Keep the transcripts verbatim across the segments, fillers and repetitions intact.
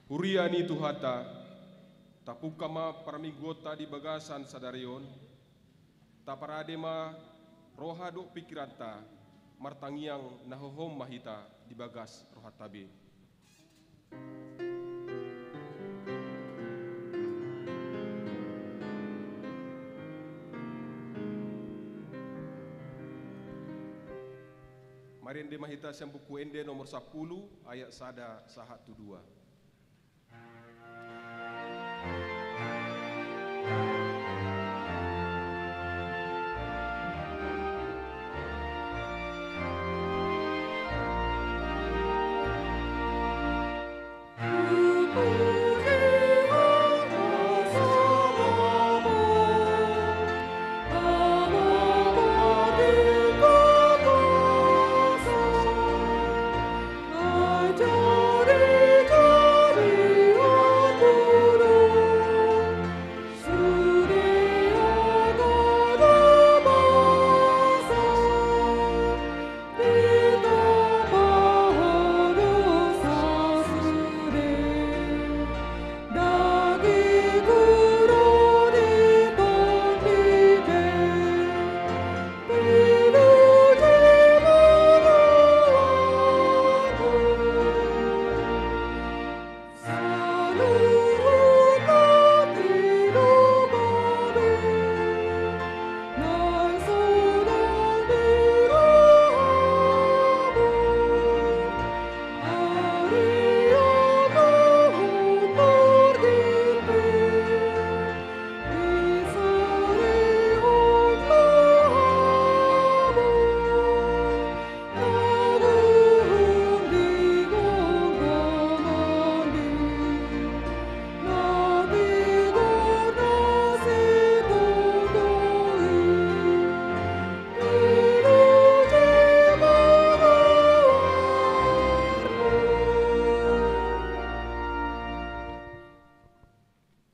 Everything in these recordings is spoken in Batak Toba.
Huria ni Tuhanta, tapungka ma parmingguonta di bagasan sadari on, taparade ma roha dohot pingkiranta, martangiang na hohom ma hita di bagas rohanta be. Marende ma hita sian Buku Ende nomor sampulu, ayat sada sahat tu dua.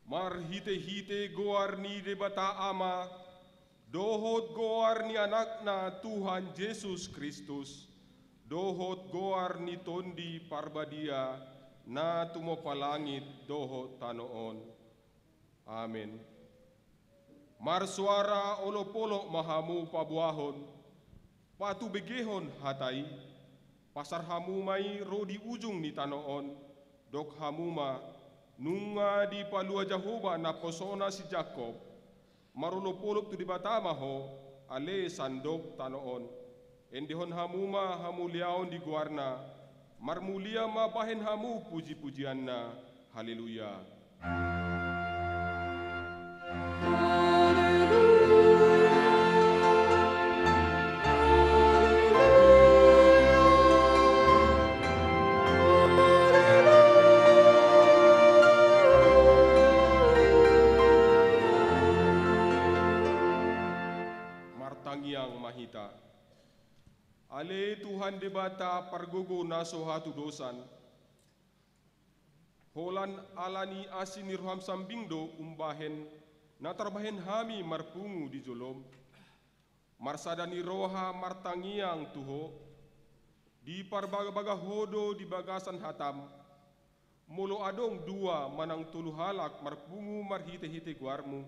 Marhitehite goar ni Debata Ama, dohot goar ni Anakna Tuhan Jesus Kristus, dohot goar ni Tondi Parbadia, na tumompa langit dohot tano on. Amen. Marsoara olopolop ma hamu paboahon, patubegehon hata i, pasar hamu ma i ro di ujung ni tano on, dok hamu ma, nunga dipalua Jahowa naposona si Jakob, marolopolop tu Debata ma ho, ale sandok tano on. Endehon hamu ma hamuliaon di goarna, marmulia ma bahen hamu pujipujianna. Haleluya. Martangiang ma hita. Ale Tuhan Debata pargogo na so hatudosan, holan ala ni asi ni roham sambing do umbahen na tarbahen hami marpungu di jolom. Marsada ni roha martangiang tu Ho, diparbagabaga Ho do di bagasan hatam. Molo adong dua manang tolu halak marpungu marhitehite goarmu,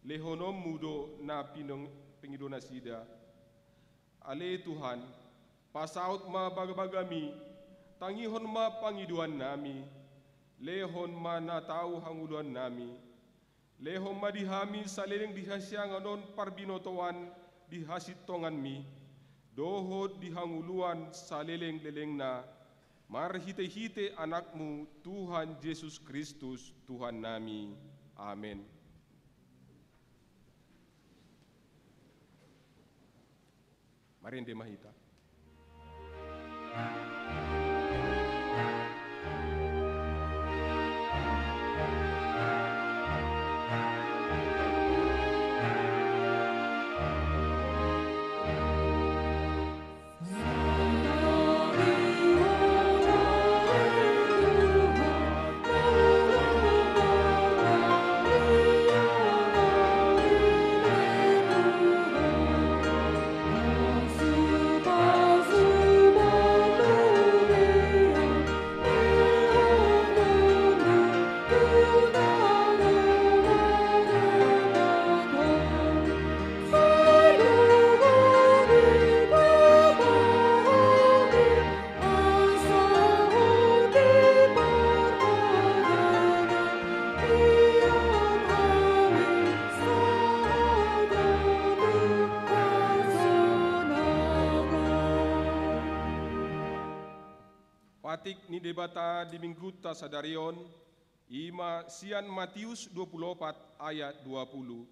lehononmu do na pinong-, pingido nasida. Ale Tuhan, pasaut ma bagabagami, tangihon ma pangidoannami, lehon ma na tau hangoluannami. Lehon ma di hami saleleng di hasiangan on parbinotoan di hasintonganmi, dohot di hangoluan salelenglelengna, marhitehite Anakmu Tuhan Jesus Kristus Tuhannami. Amen. Marende ma hita. Patik ni Debata di Minggunta sadari on, i ma sian Matius dua pulu opat ayat dua pulu.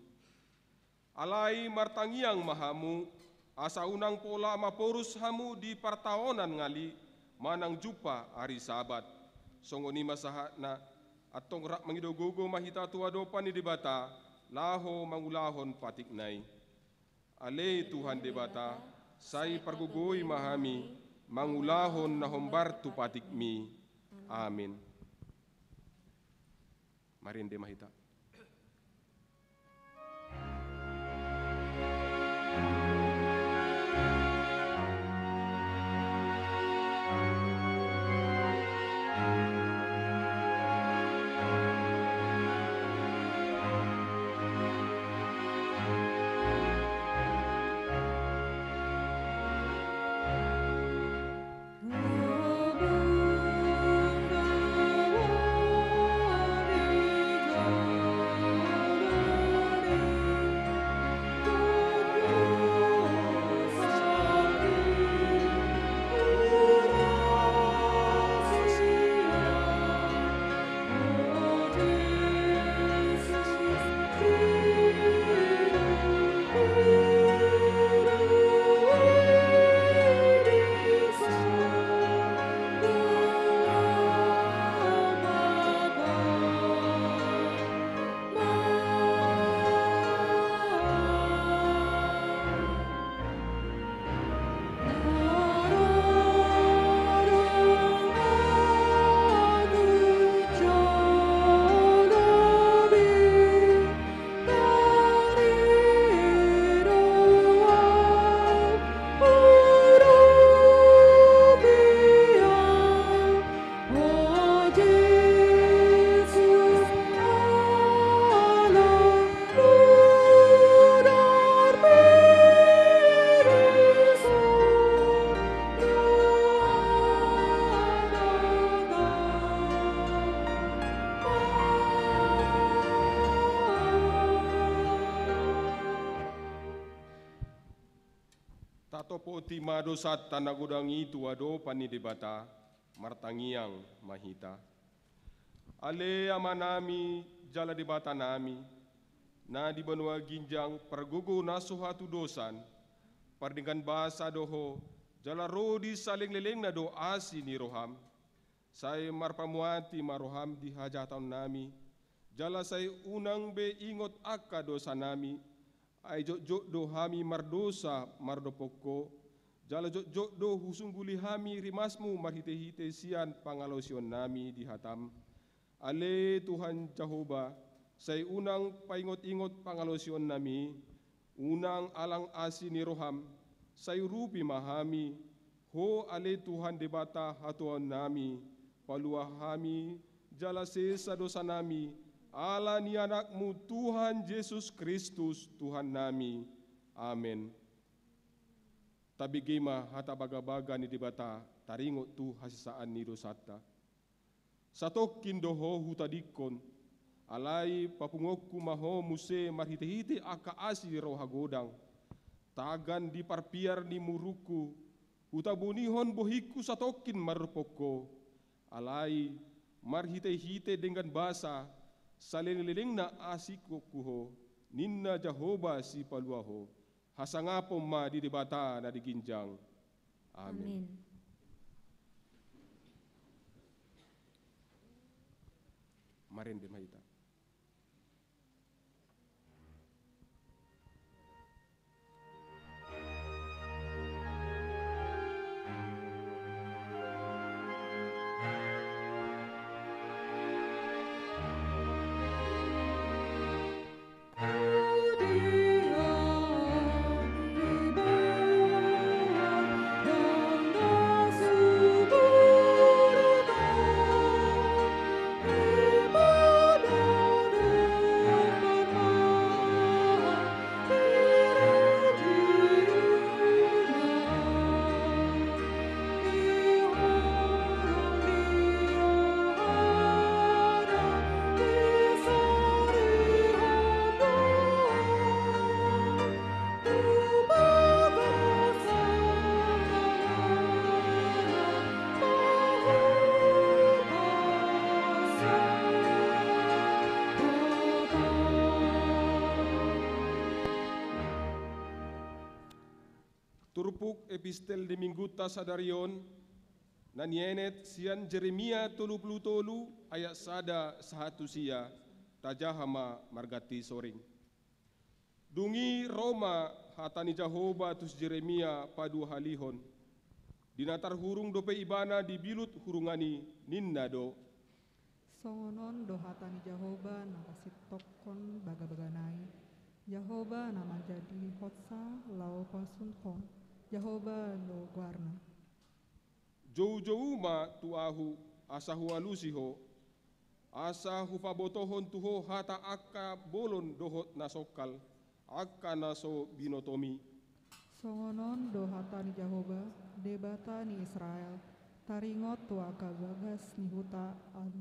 Alai martangiang ma hamu, asa unang pola maporus hamu di partaonan ngali manang jumpa ari Sabat. Songon i ma sahatna, antong rap mangido gogo ma hita tu adopan ni Debata, laho mangulahon patikna i. Ale Tuhan Debata, sai pargogoi ma hami, mangulahon na hombar tu patikmi. Amin. Marende ma hita. Tatopoti ma dosanta na godang i tu adopan ni Debata, martangiang ma hita. Ale Amanami jala Debatanami, na di banua ginjang, pargogo na so hatudosan, pardenggan basa do Ho, jala ro di salelenglelengna do asi ni roham. Sai marpamuati ma roham di hajahatonnami, jala sai unang be ingot angka dosanami, ai jotjot do hami mardosa mardophon Ho, jala jotjot do husungguli hami rimasmu marhitehite sian pangalaosionnami di hatam. Ale Tuhan Jahowa, sai unang paingotingot pangalaosionnami, unang alang asi ni roham, sai urupi ma hami, Ho ale Tuhan Debata hatuaonnami, palua hami, jala sesa dosanami, ala ni Anakmu Tuhan Jesus Kristus, Tuhannami. Amen. Tabege ma hata bagabaga ni Debata, taringot tu hasesaan ni dosanta. Satongkin do Ho hutadingkon, alai papunguonku ma Ho muse marhitehite angka asi ni roha godang. Tagan di parpiar ni murungku, hutabonihon bohingku satongkin mardophon Ho. Alai marhitehite denggan basa, salelenglelengna asingkon tu Ho, ninna Jahowa Sipalua Ho. Hasangapon ma di Debata na di ginjang. Amen. Amen. Marende ma hita. Turpuk epistel di minggunta sadari on, na nienet sian Jeremia tolu pulu tolu ayat sada sahat tu sia, tajaha ma marganti soring. Dung i ro ma hata ni Jahowa tu si Jeremia paduahalihon. Di na tarhurung dope ibana di bilut hurungan i, ninna do: Songon on do hata ni Jahowa na pasintongkon bagabaga nai, Jahowa na manjadihonsa laho pasunhon, Jahowa do goarna. Joujou ma tu ahu, asa hualusi ho, asa hupabotohon tu ho hata angka bolon dohot na songkal, angka na so binotomi. Songon on do hata ni Jahowa, Debata ni Israel: Taringot tu angka bagas ni huta an,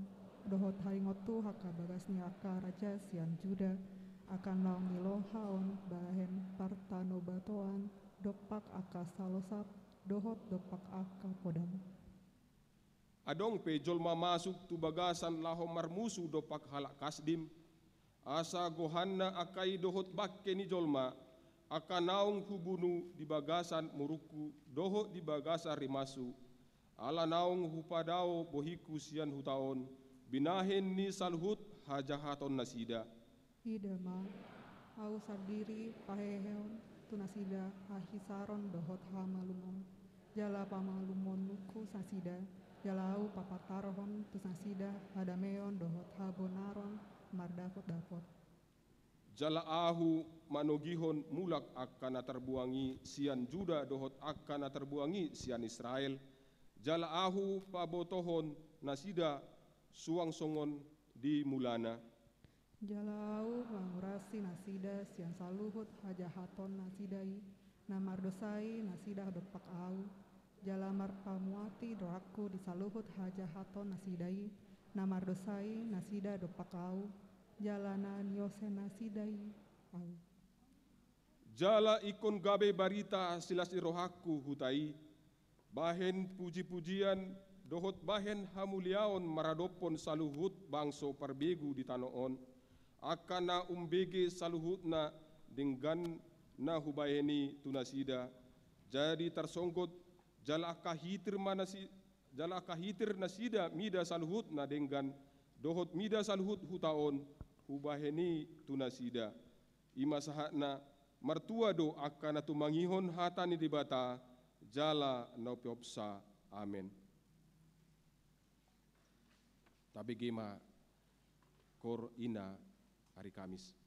dohot taringot tu angka bagas ni angka raja sian Juda, angka naung nilohaon bahen partanobatoan, dompak angka salosap, dohot dompak angka podam. Adong pe jolma masuk tu bagasan laho marmusu dompak halak Kasdim, asa gohanna angka i dohot bangke ni jolma, angka naung hubunu di bagasan murungku dohot di bagasan rimashu, ala naung hupadao bohingku sian huta on, binahen ni saluhut hajahatonnasida. Ida ma, ahu sandiri paheheon tu nasida hahisaron dohot hamalumon, jala pamalumonku nasida, jala ahu papatarhon tu nasida hadameon dohot habonaron mardapotdapot. Jala ahu manogihon mulak angka na tarbuang i sian Juda dohot angka na tarbuang i sian Israel, jala ahu pabotohon nasida suang songon di mulana. Jala ahu mangurasi nasida sian saluhut hajahatonnasida i, na mardosai nasida dompak ahu, jala marpamuati rohangku di saluhut hajahatonnasida i, na mardosai nasida dompak ahu, jala na niosenasida i ahu. Jala ingkon gabe barita silas ni rohangku huta i, bahen pujipujian dohot bahen hamuliaon maradophon saluhut bangso parbegu di tano on, angka na umbege saluhutna denggan na hubahen i tu nasida. Jadi tarsonggot, jala angka hitir ma nasi-, jala angka hitir nasida mida saluhut na denggan, dohot mida saluhut huta on, hubahen i tu nasida. I ma sahatna, martua do angka na tumangihon hata ni Debata, jala na umpeopsa. Amen. Tabege ma koor ina ari Kamis.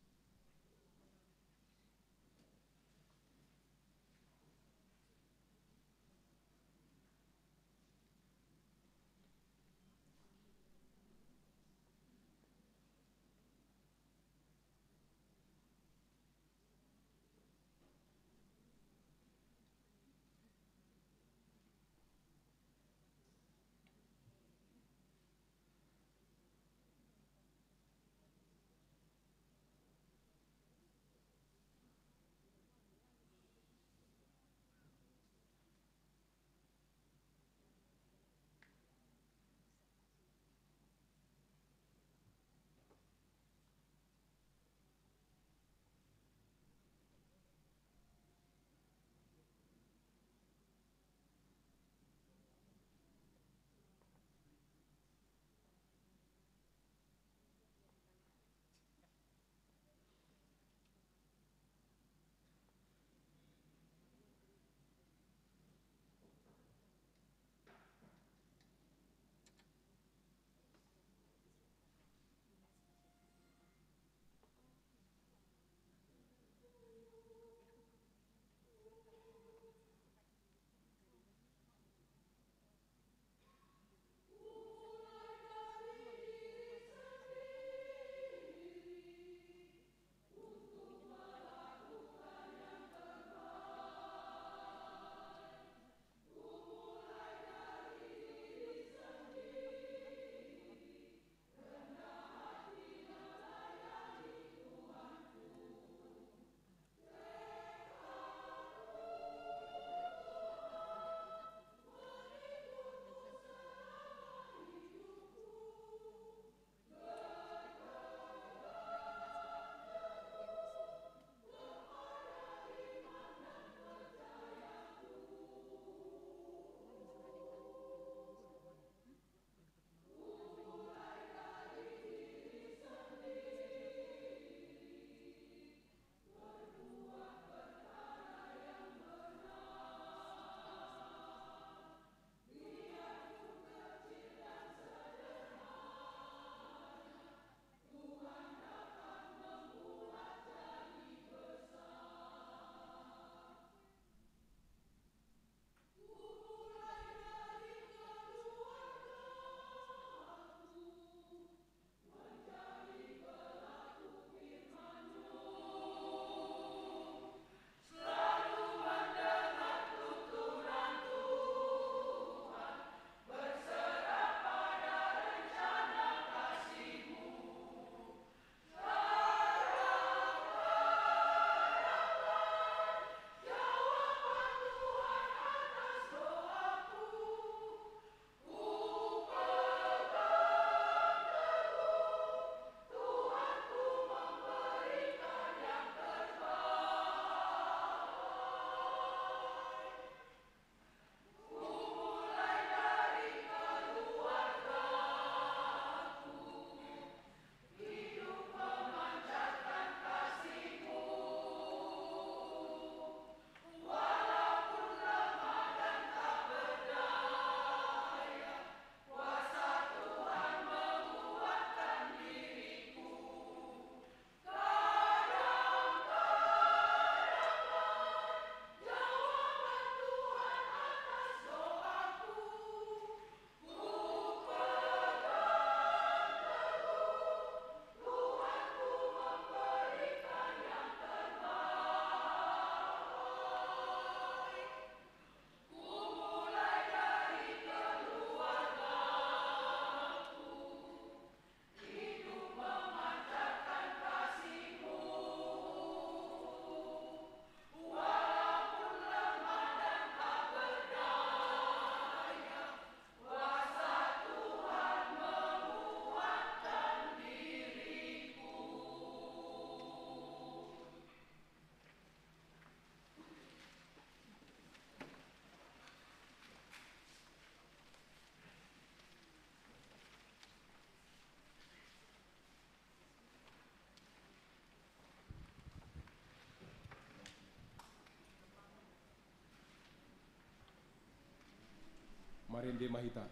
Ende ma hita.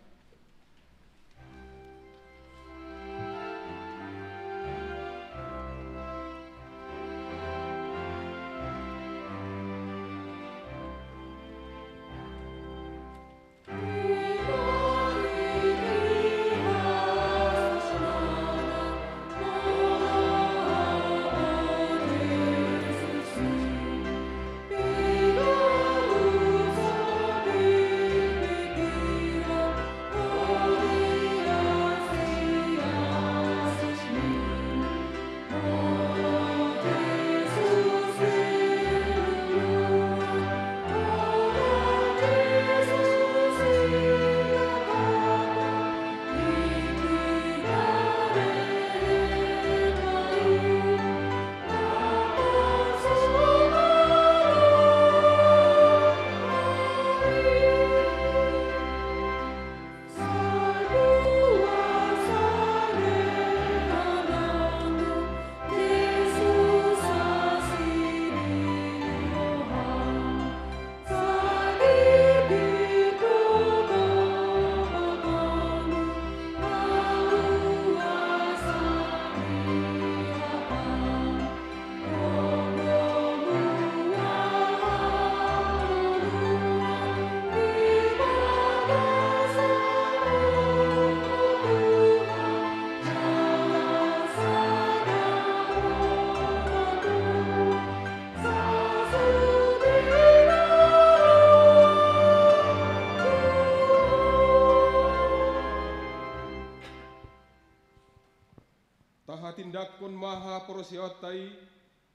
Tahatindangkon ma haporseaonta i,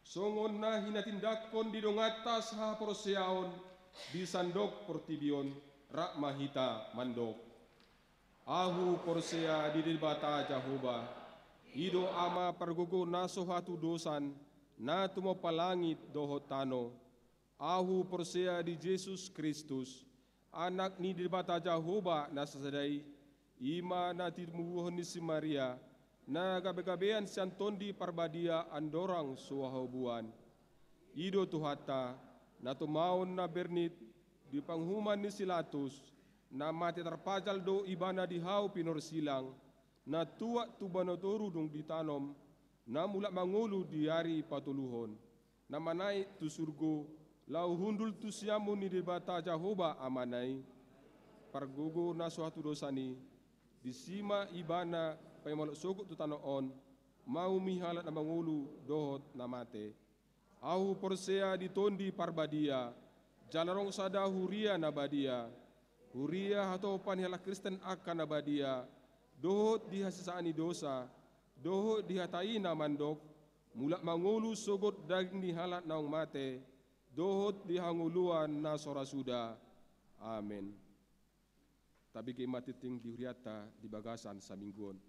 songon na hinatindangkon di donganta sahaporseaon di sandok portibi on. Rap ma hita mandok. Ahu porsea di Debata Jahowa, i do Ama pargogo na so hatudosan, na tumompa langit dohot tano. Ahu porsea di Jesus Kristus, Anak ni Debata Jahowa na sasada i, i ma na tinubuhon ni si Maria, na gabegabean sian Tondi Parbadia andorang so habuan. I do Tuhanta, na tumaon na bernit di panguhuman ni si Latus, na mate tarpajal do Ibana di hau pinorsilang, na tuat tu banua toru dung ditanom, na mulak mangolu di ari patoluhon, na manaek tu surgo, laho hundul tu siamun ni Debata Jahowa Amana i. Pargogo na so hatudosan i, disi ma Ibana paima olo sogot tu tano on, mauhumi halak na mangolu dohot na mate. Ahu porsea di Tondi Parbadia, jala adong sada huria na badia, huria hatopan ni halak Kristen angka na badia, dohot di hasesaan ni dosa, dohot di hata i na mandok, mulak mangolu sogot daging ni halak naung mate, dohot di hangoluan na so ra suda. Amen. Tabege ma tingting di hurianta di bagasan saminggu on.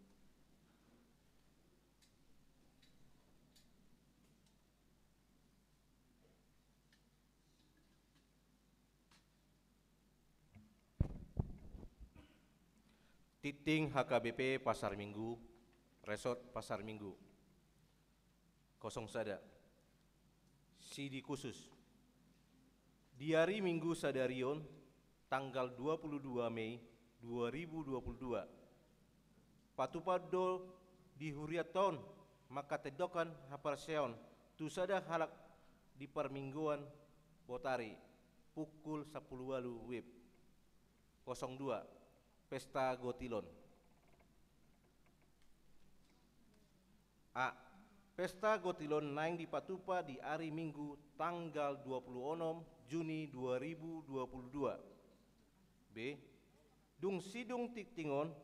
Tingting H K B P Pasar Minggu, Resort Pasar Minggu. Kosong sada. Sidi khusus. Di ari Minggu sadari on, tanggal dua puluh dua Mei dua ribu dua puluh dua, patupahon do di hurianta on manghatindanghon haporseaon tu sada halak di parmingguan Botari, pukul sampulu ualu W I B. Kosong dua. Pesta Gotilon. A. Pesta Gotilon naeng dipatupa di ari Minggu tanggal dua puluh onom Juni dua ribu dua puluh dua. B. Dung sidung tingting on,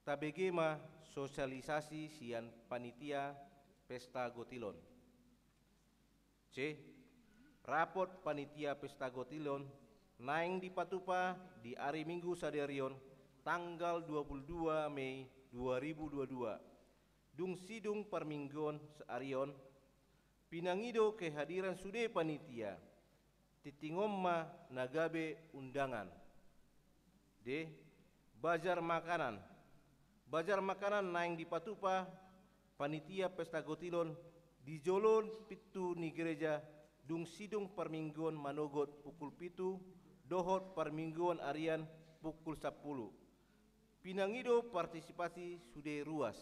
tabege ma sosialisasi sian panitia Pesta Gotilon. C. Rapot panitia Pesta Gotilon naeng dipatupa di ari Minggu sadari on, tanggal dua puluh dua Mei dua ribu dua puluh dua. Dung sidung parmingguon sadari on, pinangido kehadiran sude panitia. Tingting on ma na gabe undangan. D. Bazar makanan. Bazar makanan naeng dipatupa panitia Pesta Gotilon di jolo pintu ni gereja, dung sidung parmingguon manogot pukul pitu dohot parmingguon arian pukul sampulu. Pinangido partisipasi sude ruas.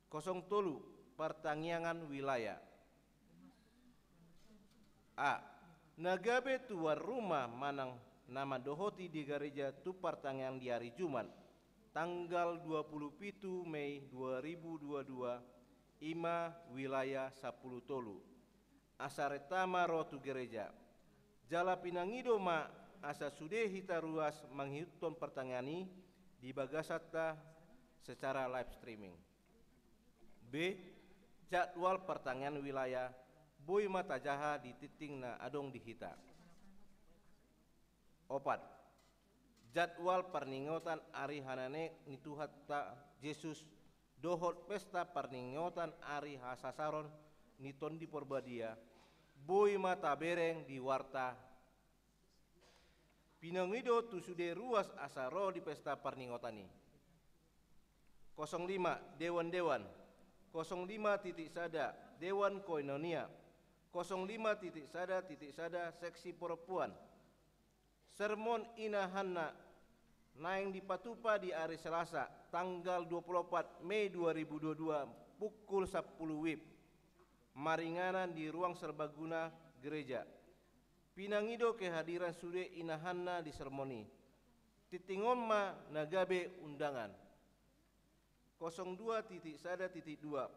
Kosong tolu, partangiangan wilayah. A. Na gabe tuan rumah manang na mandohoti di gareja tu partangiangan di ari Jumat, tanggal dua pulu pitu Mei dua ribu dua dua, i ma wilayah sampulu tolu. Asa renta ma ro tu gareja. Jala pinangido ma asa sude hita ruas mangihuthon partangiangan i di bagasanta secara live streaming. B. Jadwal partangiangan wilayah boi ma tajaha di tingting na adong di hita. Opat. Jadwal parningotan ari hananek ni Tuhanta Jesus dohot pesta parningotan ari hasasaron ni Tondi Porbadia boi ma tabereng di warta. Pinangido tu sude ruas asa ro di pesta parningotan i. Kosong lima, dewan-dewan. Kosong lima titik sada, dewan koinonia. Kosong lima titik sada titik sada, seksi perempuan. Sermon Ina Hanna naeng dipatupa di ari Selasa, tanggal dua pulu opat Mei dua ribu dua dua, pukul sampulu wib. Maringanan di ruang serbaguna gereja. Pinangido kehadiran sude Ina Hanna di sermon i. Tingting on ma na gabe undangan. Kosong dua titik sada titik dua,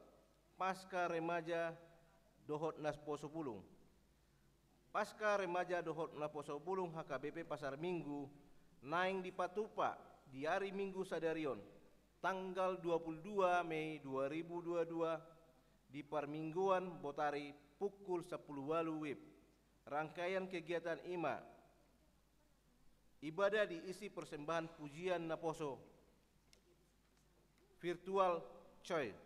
Paskah Remaja dohot Naposobulung. Paskah Remaja dohot Naposobulung H K B P Pasar Minggu naeng dipatupa di ari Minggu sadari on, tanggal dua pulu dua Mei dua ribu dua dua, di parmingguan Botari, pukul sampulu ualu wib. Rangkaian kegiatan i ma ibadah diisi persembahan pujian naposo, virtual choir,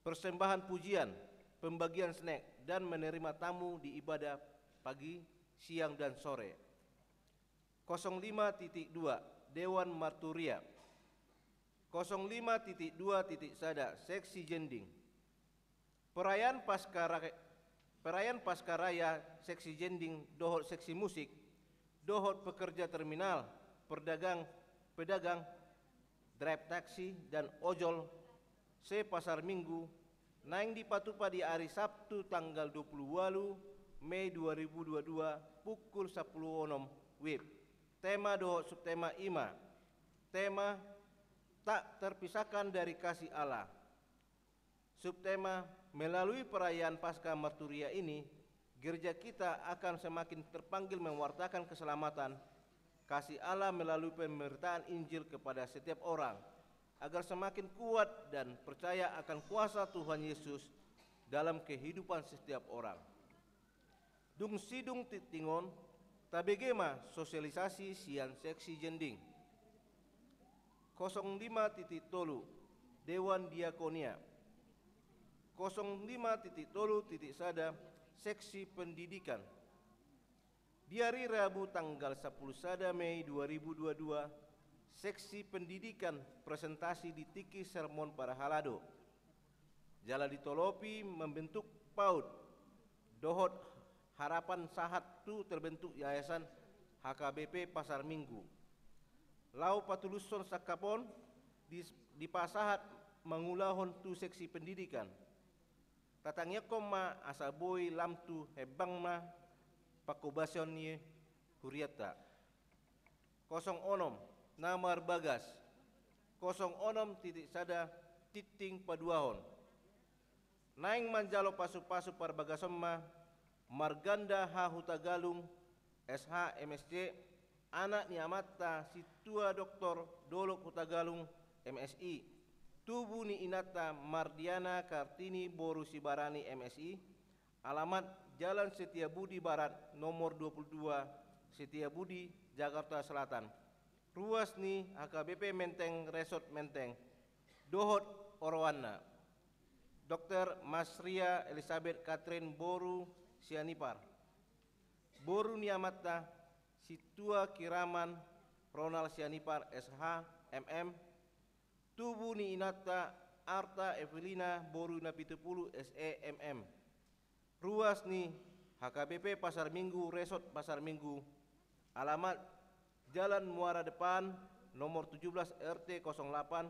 persembahan pujian, pembagian snack, dan menerima tamu di ibadah pagi, siang, dan sore. Kosong lima titik dua, dewan marturia. Kosong lima titik dua titik sada, seksi jending. Perayaan Paskah Ra-, perayaan Paskah Raya, seksi jending dohot seksi musik, dohot pekerja terminal, perdagang, pedagang, drive taksi, dan ojol se-Pasar Minggu, naeng dipatupa di ari Sabtu tanggal dua pulu ualu Mei dua ribu dua dua, pukul sampulu onom wib. Tema dohot subtema i ma. Tema: Tak terpisahkan dari kasih Allah. Subtema: Melalui perayaan Paskah Marturia ini, gereja kita akan semakin terpanggil mewartakan keselamatan, kasih Allah melalui pemberitaan Injil kepada setiap orang, agar semakin kuat dan percaya akan kuasa Tuhan Yesus dalam kehidupan setiap orang. Dung sidung tingting on, tabege ma sosialisasi sian seksi jending. Kosong lima titik tolu, dewan diakonia. Kosong lima titik tolu titik sada, seksi pendidikan. Di ari Rabu tanggal sampulu sada Mei dua ribu dua dua, seksi pendidikan presentasi di tingki sermon parhalado. Jala ditolopi membentuk PAUD dohot harapan sahat tu terbentuk yayasan H K B P Pasar Minggu. Laho patulushon sangkap on, dis-, dipasahat mangulahon tu seksi pendidikan. Tatangiangkon ma asa boi lam tu hembang ma panghobasion ni hurianta. Kosong onom, na marbagas. Kosong onom titik sada, tingting paduahon. Naeng manjalo pasupasu parbagason ma Marganda H Hutagalung, S H, M S C, anak ni amanta Sintua Doktor Dolok Hutagalung, M Si, tubu ni inanta Mardiana Kartini boru Sibarani, M Si, alamat Jalan Setiabudi Barat nomor dua puluh dua, Setiabudi, Jakarta Selatan. Ruas ni H K B P Menteng, Resort Menteng, dohot oroanna. Dokter Masria Elizabeth Catherine boru Sianipar. Boru ni amanta Sintua Kiraman Ronald Sianipar, S H, M M. Tubu ni inanta Arta Evelina boru Napitupulu, S E, M M. Ruas ni H K B P Pasar Minggu, Resort Pasar Minggu, alamat Jalan Muara Depan, nomor tujuh belas, R T kosong delapan,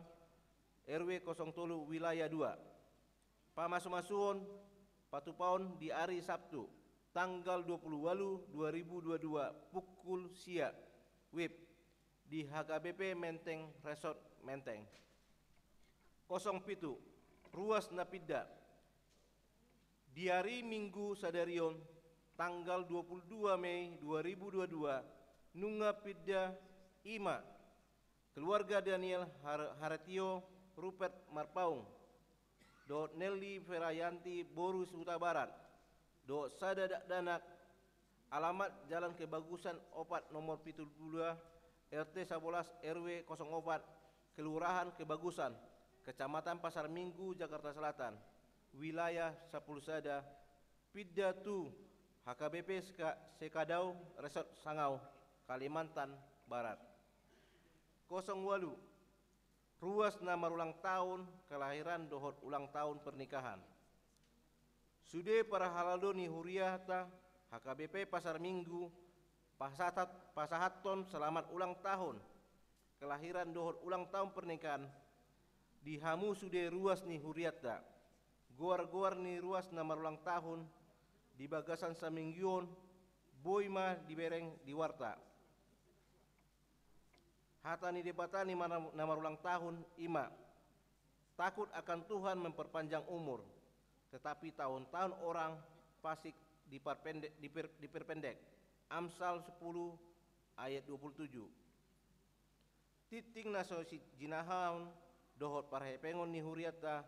R W kosong tolu, Wilayah dua. Pamasumasuon patupaon di ari Sabtu, tanggal dua puluh walu dua ribu dua dua, pukul sia, wib, di H K B P Menteng, Resort Menteng. Kosong pitu, ruas na pinda. Di ari Minggu sadari on, tanggal dua puluh dua Mei dua ribu dua dua, nunga pinda, i ma keluarga Daniel Har-, Haretio Rupert Marpaung dohot Nelly Ferayanti boru Hutabarat, dohot sada dakdanak, alamat Jalan Kebagusan opat, nomor pitu puluh dua, R T sabolas, R W kosong opat, Kelurahan Kebagusan, Kecamatan Pasar Minggu, Jakarta Selatan, Wilayah sampulu sada, pinda tu H K B P Seka-, Sekadau, Resort Sangau, Kalimantan Barat. Kosong walu, ruas na marulang tahun kelahiran dohot ulang tahun pernikahan. Sude parhalado ni huriata H K B P Pasar Minggu pasahat-, pasahathon selamat ulang tahun kelahiran dohot ulang tahun pernikahan di hamu sude ruas ni hurianta. Goar-goar ni ruas na marulang tahun di bagasan saminggu on boi ma dibereng di warta. Hata ni Debata ni mana-, na marulang tahun i ma, "Takut akan Tuhan memperpanjang umur, tetapi tahun-tahun orang fasik diperpendek, diper-, diperpendek." Amsal sepuluh ayat dua puluh tujuh. Tingting na so si-, jinahaon dohot parhepengon ni hurianta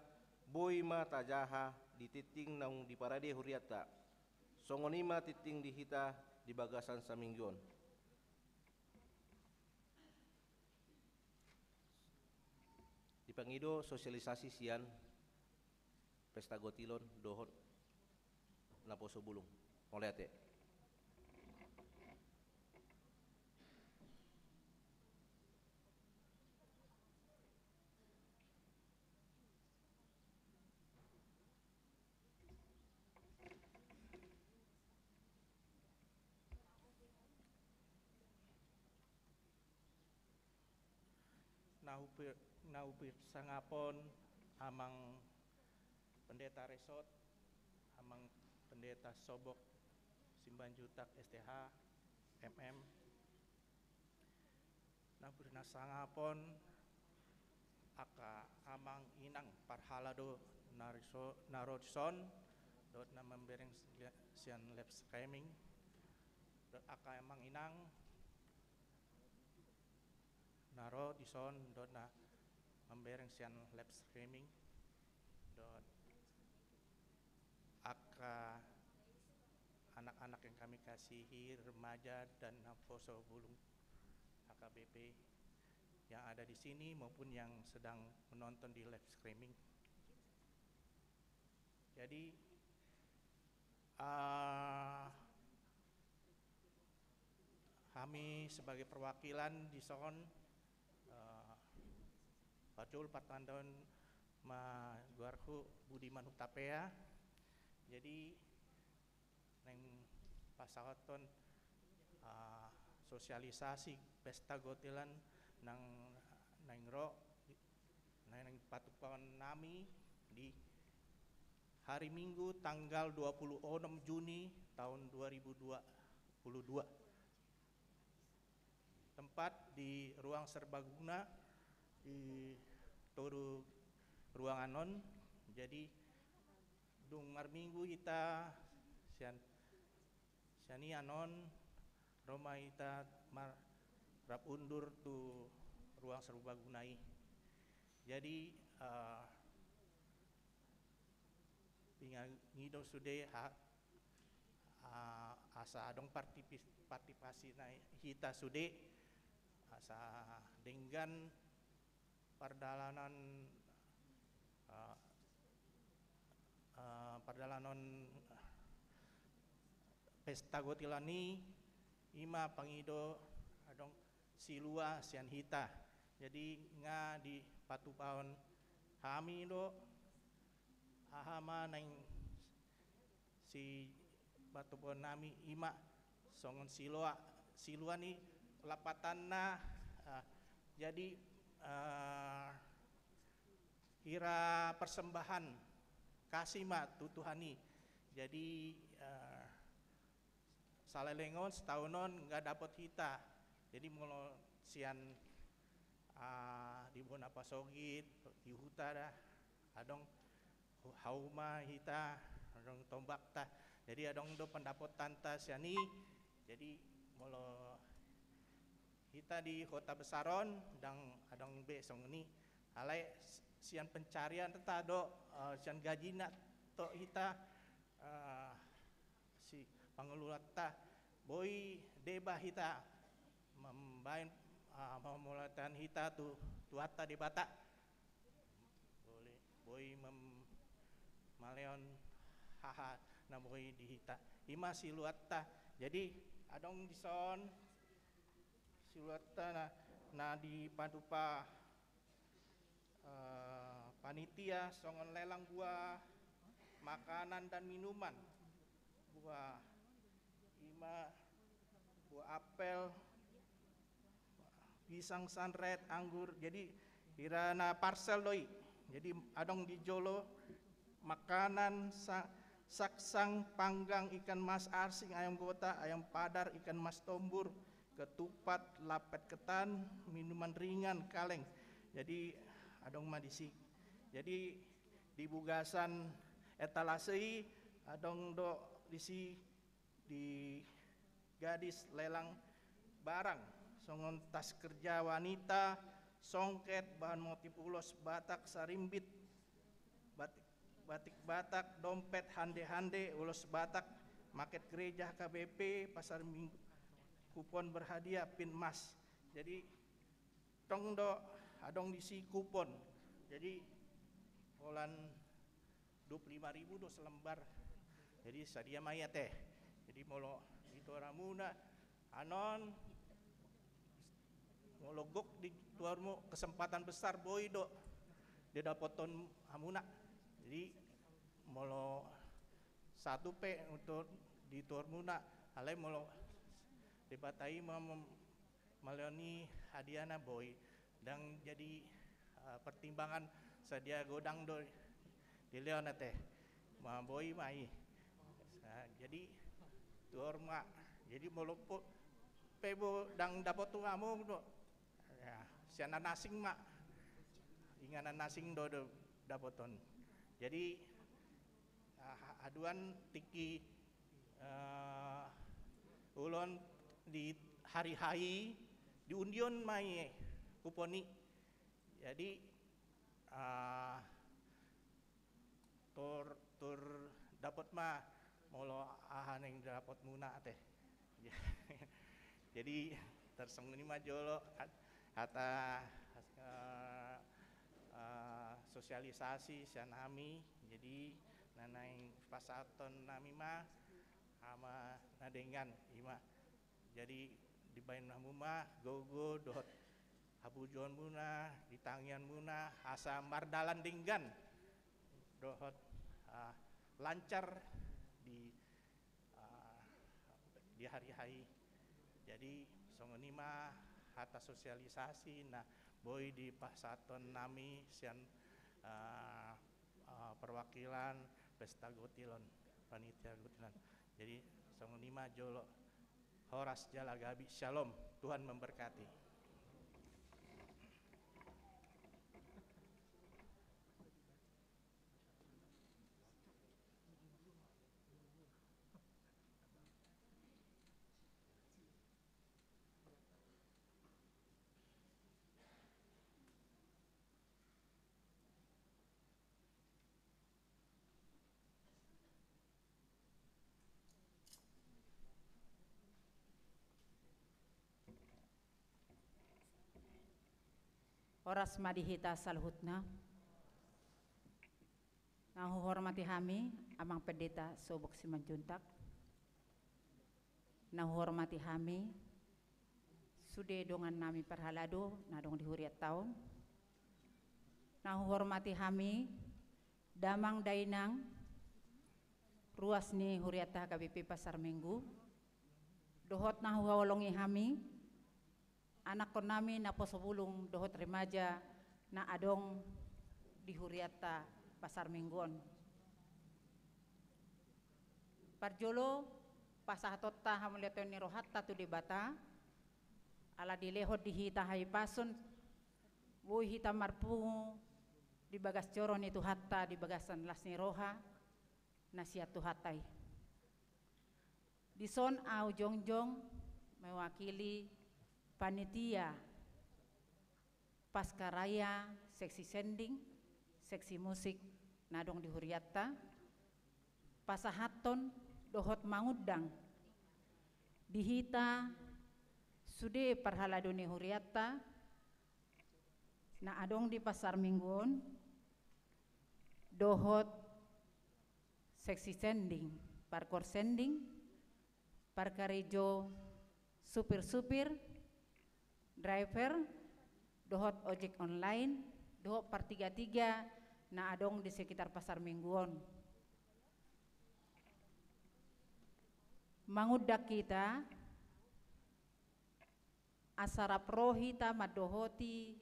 boi ma tajaha di tingting naung diparade hurianta. Songon i ma tingting di hita di bagasan saminggu on. Dipangido sosialisasi sian Pesta Gotilon dohot Naposo Bulung. Mauliate. Na hupi-, na hupasangapon Amang Pendeta Resort, Amang Pendeta Sobok Simbanjutak S T H, M M. Na hupasangapon angka amang inang parhalado na ro diso-, na ro dison, dohot na mambereng sian live streaming, dohot angka amang inang na ro dison dohot na mambereng sian live streaming, dohot angka anak-anak yang kami kasihi, remaja dan Naposo Bulung H K B P yang ada di sini maupun yang sedang menonton di live streaming. Jadi, eh, hami sebagai perwakilan dison, eh, parjolo partandaon ma goarhu Budiman Hutapea. Jadi, naeng pasahathon, eh, sosialisasi Pesta Gotilan naeng, naeng ro, naeng patupaon nami di hari Minggu tanggal dua puluh enam Juni tahun dua ribu dua puluh dua. Tempat di Ruang Serbaguna, di toru ruangan on. Jadi, dung marminggu hita sian, sian i annon, ro ma hita mar-, rap undur tu Ruang Serbaguna i. Jadi, eh, pinangido sude ha-, a-, asa adong partipis-, partisipasi na hita sude, asa denggan pardalanan, eh, eh, pardalanan Pesta Gotilan i, i ma pangido adong silua sian hita. Jadi, nga dipatupaon hami do, aha ma naeng sipatupaon nami, i ma songon silua, silua ni lapatanna, eh, jadi, eh, hira persembahan kasih ma tu Tuhan i. Jadi, eh, saleleng on, setahun on nunga dapot hita. Jadi molo sian, ah, di bona pasogit, di huta da, adong hu-, hauma hita, adong tombakta. Jadi adong do pendapotanta sian i. Jadi molo hita di kota besar on, ndang adong be songon i. Alai s-, sian pencarianta do, eh, sian gajinta do hita, eh, si pangalulanta, boi deba hita mambahen, ah, pamolatan hita tu Tuhanta Debata. Boi, boi mem-, malehon haha na boi di hita. I ma siluanta. Jadi adong dison siluanta na, na dipatupa, eh, panitia songon lelang buah makanan dan minuman. Buah, i ma buah apel, pisang, sanret, anggur. Jadi hira na parsel do i. Jadi adong di jolo makanan sa-, saksang panggang ikan mas arsing ayam gota, ayam padar, ikan mas tombur, ketupat, lapet ketan, minuman ringan, kaleng. Jadi adong ma disi. Jadi di bagasan etalase i adong do disi di gadis lelang barang, songon tas kerja wanita, songket, bahan motif ulos Batak, sarimbit, batik, batik Batak, dompet, hande-hande, ulos Batak, maket gereja, H K B P, pasar minggu, kupon berhadiah, pin mas. Jadi tong do adong disi kupon. Jadi holan dua puluh lima ribu do selembar. Jadi sadia ma i ate. Jadi molo di toramuna anon, molo gok di toarmu, kesempatan besar boi do didapothon hamuna. Jadi molo satu pe untuk di toarmuna, alai molo Debata i ma mem-, malehon i hadiahna, boi. Ndang jadi, eh, pertimbangan sadia godang do dilehon ate. Ma boi ma i. Nah, jadi tuor ma. Jadi molo po-, pe bo ndang dapothon hamu do. Ya, sian na asing ma. Inganan na asing do, do dapothon. Jadi, ah, ha-, haduan tingki, eh, ulaon di hari H I, di undion ma i kupon i. Jadi, ah, tur, tur dapot ma molo aha naeng dapotmuna ate. Jadi tarsongon i ma jolo hat-, hata, eh, eh, sosialisasi sian hami. Jadi na naeng pasahaton nami ma, aha ma na denggan, i ma. Jadi dibahen hamu ma gogo dohot habujuonmuna di tangiangmuna, asa mardalan denggan dohot, ah, lancar di, ah, di hari H I. Jadi songon i ma hata sosialisasi na boi dipasahaton nami sian, ah, ah, perwakilan Pesta Gotil on, panitia Gotil on. Jadi songon i ma jolo. Horas jala gabe. Syalom. Tuhan memberkati. Horas ma di hita saluhutna. Na huhormati hami Amang Pendeta Sobok Simanjuntak. Na huhormati hami sude dongan nami parhalado na adong di hurianta on. Na huhormati hami damang dainang ruas ni hurianta H K B P Pasar Minggu, dohot na huhaholongi hami anakkonnami naposo bulung dohot remaja na adong di hurianta Pasar Minggu on. Parjolo, pasahatonta hamuliateon ni rohanta tu Debata, ala dilehon di hita hahipason, boi hita marpungu di bagas joro ni Tuhanta di bagasan las ni roha na sian Tuhanta i. Dison ahu jongjong mewakili panitia Pascaraya, seksi sending, seksi musik na adong di hurianta, pasahathon dohot mangundang di hita sude parhalado ni hurianta na adong di Pasar Minggu on, dohot seksi sending, parkorsending, parkarejo supir-supir, driver, dohot ojek online, dohot partiga-tiga na adong di sekitar Pasar Minggu on. Mangundang hita asa rap ro hita mandohoti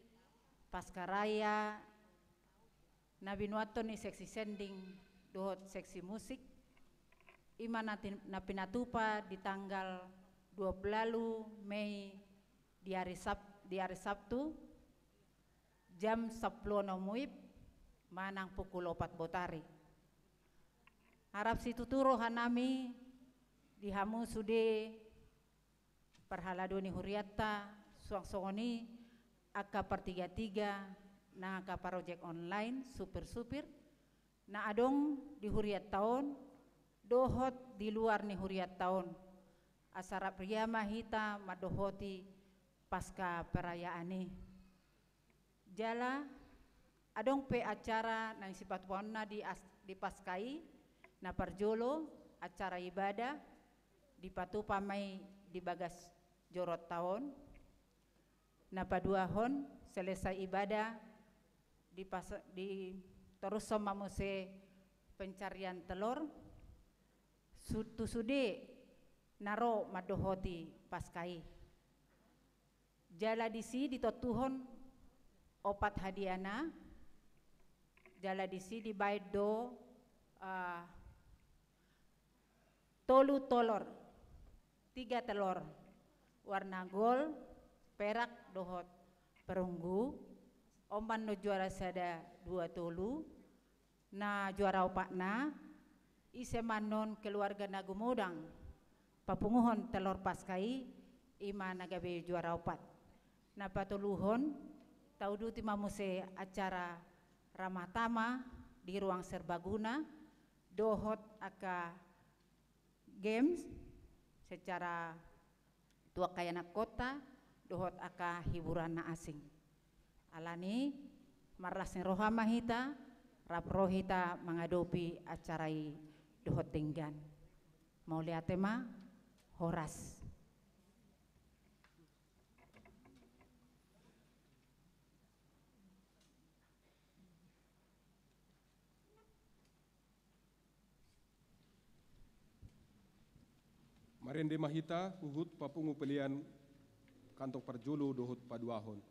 Pascaraya na binuathon ni seksi sending dohot seksi musik, i ma na tin-, na pinatupa di tanggal dua puluh Mei di ari Sab-, di ari Sabtu, jam sampulu onom WIB manang pukul opat botari. Rap situtu rohanami di hamu sude parhalado ni hurianta, suang songon i angka partiga-tiga nang angka parojek online, supir-supir na adong di hurianta on dohot di luar ni hurianta on, asa rap ria ma hita mandohoti Paska perayaan i. Jala adong pe acara naeng sipatupaonna di as-, di Paska i, na parjolo acara ibadah dipatupa ma i di bagas joroanta on, na paduahon selesai ibadah dipas-, ditorushon ma muse pencarian telor su-, tu sude na ro mandohoti Paska i. Jala disi ditontuhon opat hadiahna, jala disi dibaen do, ah, tolu telor, tiga telor, warna gol, perak dohot perunggu, on ma annon juara sada, dua, tolu, na juara opatna, ise ma annon keluarga na gumodang papunguhon telor Paska i, i ma na gabe juara opat. Na patoluhon, tauduti ma muse acara ramah tamah di ruang serbaguna, dohot angka games secara tu angka ianakhonta dohot angka hiburan na asing. Alani, marlas ni roha ma hita, rap ro hita mangadopi acara i dohot denggan. Mauliate ma, horas. Marende ma hita huhut papungu pelean kantong parjolo dohot paduahon.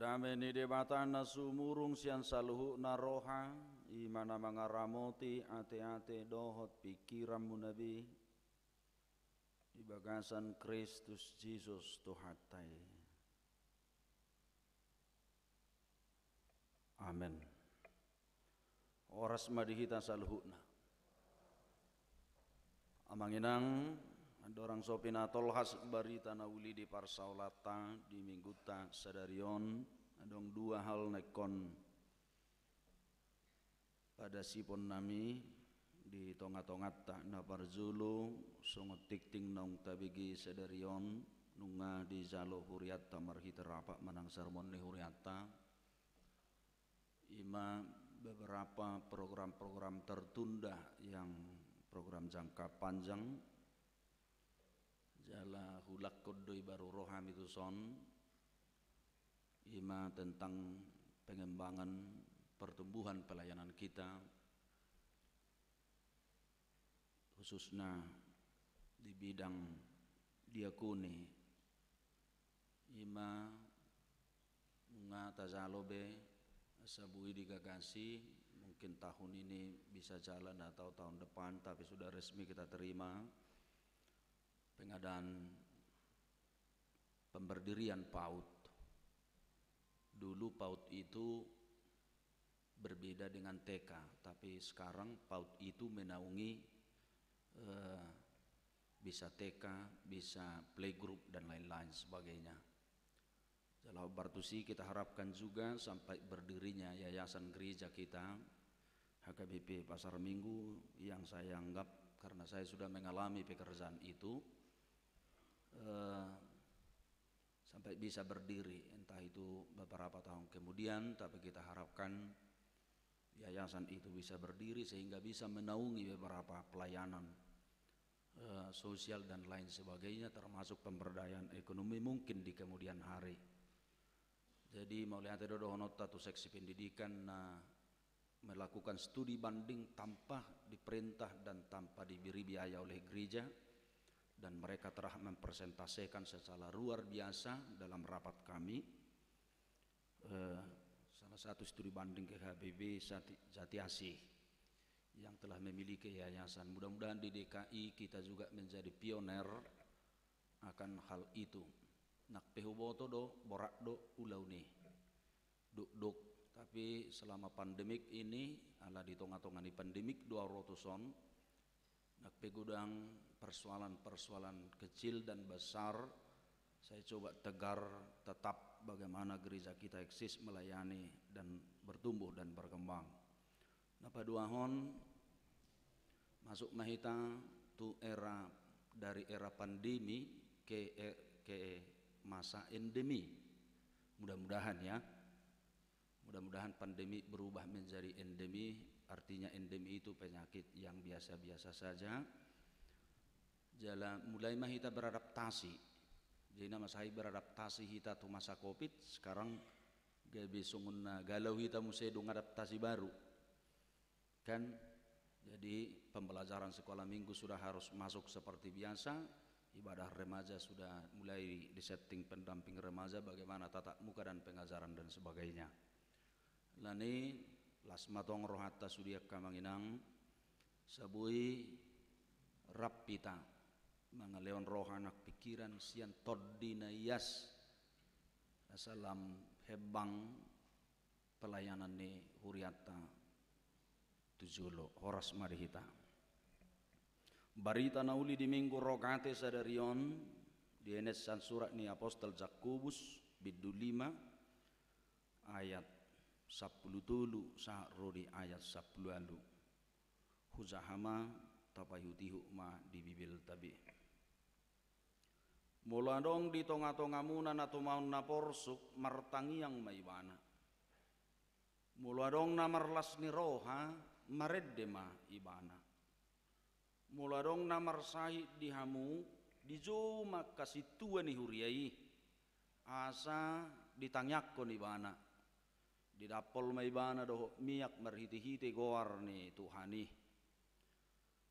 Dame ni Debata na sumurung sian saluhutna roha, i ma na mangaramoti ateate dohot pingkiranmuna be, di bagasan Kristus Jesus Tuhanta i. Amen. Horas ma di hita saluhutna. Amang inang, andorang so pinatolhas barita na uli di parsaulanta di minggunta sadari on, adong dua hal na ingkon padasipon nami di tongatonganta. Na parjolo, songon tingting naung tabege sadari on, nunga dijalo hurianta marhite rapat manang sermon ni hurianta, i ma beberapa program-program tertunda, yang program jangka panjang. Jala hulakkon do i baru ro hami tuson, i ma tentang pengembangan pertumbuhan pelayanan kita, khususna di bidang diakoni. I ma nunga tajalo be asa boi digagasi, mungkin tahun ini bisa jalan atau tahun depan, tapi sudah resmi kita terima pengadaan pemberdirian PAUD. Dulu PAUD itu berbeda dengan TK, tapi sekarang PAUD itu menaungi, eh, bisa TK, bisa playgroup, dan lain-lain sebagainya. Jala hombar tusi, kita harapkan juga sampai berdirinya yayasan gereja kita, HKBP Pasar Minggu, yang saya anggap, karena saya sudah mengalami pekerjaan itu, eh, sampai bisa berdiri, entah itu beberapa tahun kemudian, tapi kita harapkan yayasan itu bisa berdiri sehingga bisa menaungi beberapa pelayanan, eh, sosial dan lain sebagainya, termasuk pemberdayaan ekonomi mungkin di kemudian hari. Jadi, mauliate do dohononta tu seksi pendidikan na melakukan studi banding tanpa diperintah dan tanpa diberi biaya oleh gereja, dan mereka telah mempresentasikan secara luar biasa dalam rapat kami. Eh, salah satu studi banding ke HKBP Jati-, Jatiasih yang telah memiliki yayasan. Mudah-mudahan di DKI kita juga menjadi pioner akan hal itu. Nang pe huboto do, borat do ulaon i. Dokdok, tapi selama pandemik ini, ala di tongatonga ni pandemik do au ro tuson, nang pe godang persoalan-persoalan kecil dan besar, saya coba tegar tetap bagaimana gereja kita eksis, melayani, dan bertumbuh dan berkembang. Na paduahon, masuk ma hita tu era, dari era pandemi ke, eh, ke masa endemi. Mudah-mudahan, ya. Mudah-mudahan pandemi berubah menjadi endemi, artinya endemi itu penyakit yang biasa-biasa saja. Jala mulai ma hita beradaptasi. Jadi na masa i beradaptasi hita tu masa covid, sekarang gabe songon na galau hita muse dung adaptasi baru. Kan, jadi pembelajaran sekolah minggu sudah harus masuk seperti biasa, ibadah remaja sudah mulai disetting pendamping remaja, bagaimana tatap muka dan pengajaran dan sebagainya. Alani las ma tong rohanta sude angka amang inang, asa boi rap hita mangalehon roha nang pingkiran sian tondi na ias, asa lam hembang pelayanan ni hurianta tu jolo. Horas ma di hita. Barita na uli di Minggu Rogate sadari on dienet sian surat ni apostel Jakobus, bindu lima, ayat sampulu tolu sahat ro di ayat sampulu ualu. Hujaha ma, tapaihutihut ma di Bibelta be. Molo adong di tongatongamuna na tumaon na porsuk, martangiang ma ibana. Molo adong na marlas ni roha, marende ma ibana. Molo adong na marsahit di hamu, dijou ma angka sintua ni huria i, asa ditangiangkon ibana. Didampol ma ibana dohot miak marhitehite goar ni Tuhan i.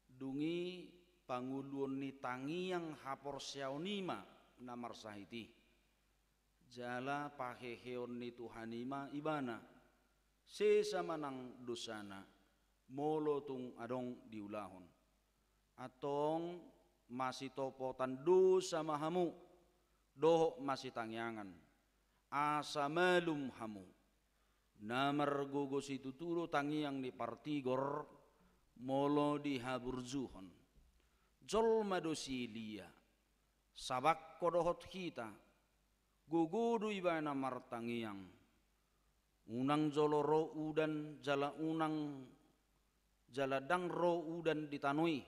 Dung i pangoluon ni tangiang haporseaon i ma na marsahit i. Jala paheheon ni Tuhan i ma ibana, sesa ma nang dosana, molo tung adong diulahon. Antong masitopotan dosa ma hamu, dohot masitangiangan, asa malum hamu. Na margogo situtu do tangiang ni partigor, molo dihaburjuhon. Jolma do si Elia, sabangko dohot hita, gogo do ibana martangiang. Unang jolo ro udan jala unang jala ndang ro udan di tano i.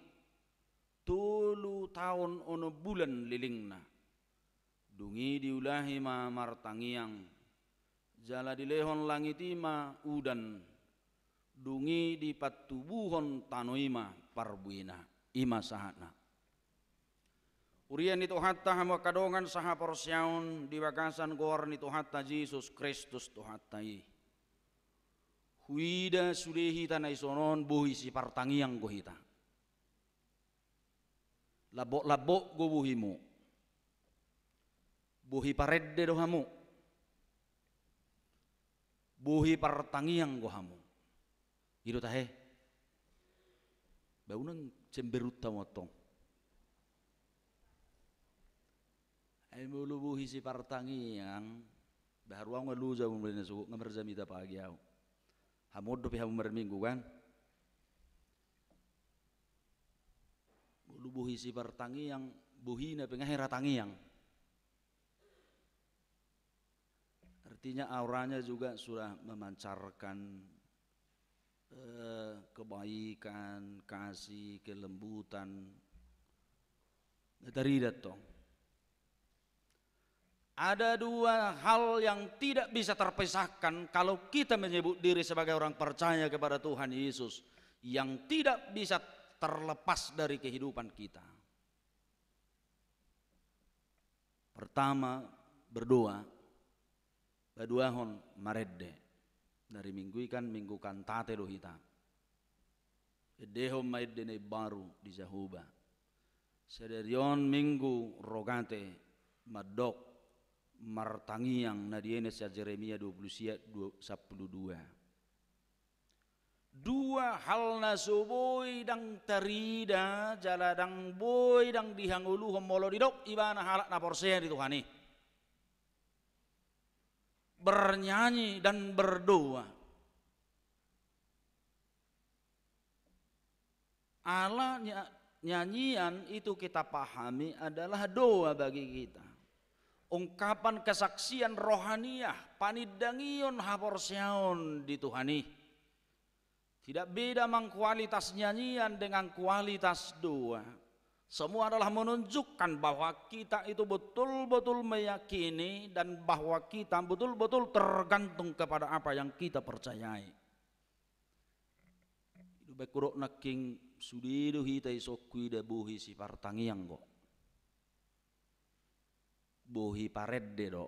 Tolu taon onom bulan lelengna. Dung i diulahi ma martangiang. Jala dilehon langit i ma udan. Dung i dipatubuhon tano i ma parbuena. I ma sahatna. Huria ni Tuhanta, hamu angka dongan sahaporseaon di bagasan goar ni Tuhanta Jesus Kristus Tuhanta i. Huida sude hita na dison on bohi sipartangiang do hita. Lambok-lambok do bohimu. Bohi parende do hamu. Bohi partangiang do hamu. I do tahe. Ba unang cemberut hamu antong. Ai molo bohi sipartangiang, ba haru au nga loja molo na sogot nga marjamita pagi au. Hamu on dope hamu marminggu kan? Molo bohi sipartangiang, bohina pe nga hera tangiang. Artinya auranya juga sudah memancarkan eh, kebaikan, kasih, kelembutan. Nah, dari datang. Ada dua hal yang tidak bisa terpisahkan kalau kita menyebut diri sebagai orang percaya kepada Tuhan Yesus, yang tidak bisa terlepas dari kehidupan kita. Pertama, berdoa. Paduahon, marende. Dari minggu i kan minggu kantate do hita. Endehon ma ende na imbaru di Jahowa. Sadari on minggu rogate mandok martangiang na dienet sian Jeremia dua pulu sia, dua, sampulu dua. Dua hal na so boi ndang tarida, jala ndang boi ndang dihangoluhon molo didok ibana halak na porsea di Tuhan i. Bernyanyi dan berdoa. Ala nya-, nyanyian itu kita pahami adalah doa bagi kita. Ungkapan kesaksian rohaniah, panindangion haporseaon di Tuhan i. Tidak beda mang kualitas nyanyian dengan kualitas doa. Semua adalah menunjukkan bahwa kita itu betul-betul meyakini dan bahwa kita betul-betul tergantung kepada apa yang kita percayai. I do baen hudok nangkin sude do hita dison huida bohi sipartangiang do. Bohi parende do.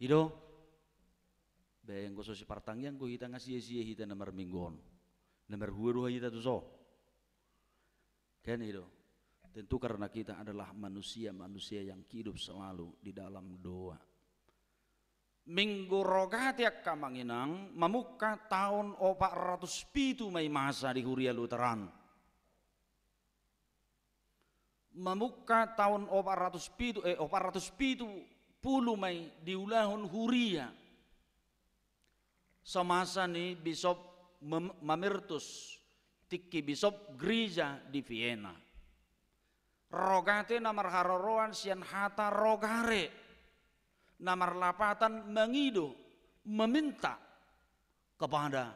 I do. Baen anggo so sipartangiang do hita nga sia-sia hita na marminggu on. Na marhua do hita tuson. Kan i do. Tentu karena kita adalah manusia-manusia yang hidup selalu di dalam doa. Minggu rogate angka amang inang, mamungka taon opat ratus pitu ma i masa di Huria Lutheran. Mamungka taon opat ratus pitu, eh, opat ratus pitu pulu ma i diulahon huria. Samasa ni Bisop Mem-, Mamertus, tingki Bisop Gereja di Vienna. Rogate na marharoroan sian hata rogare, na marlapatan mangido, meminta kepada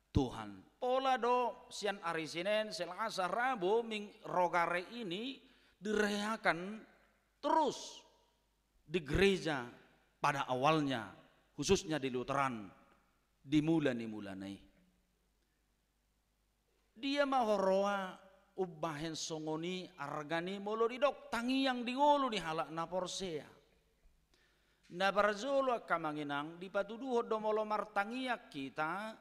Tuhan. Pola do sian ari Senen, Selasa, Rabu, ming-, rogare ini dirayakan terus di gereja pada awalnya, khususnya di Lutheran, di mula ni mulana i. Dia ma huroha umbahen songon i arga ni molo didok tangiang di ngolu ni halak na porsea. Na parjolo angka amang inang, dipatuduhon do molo martangiang hita,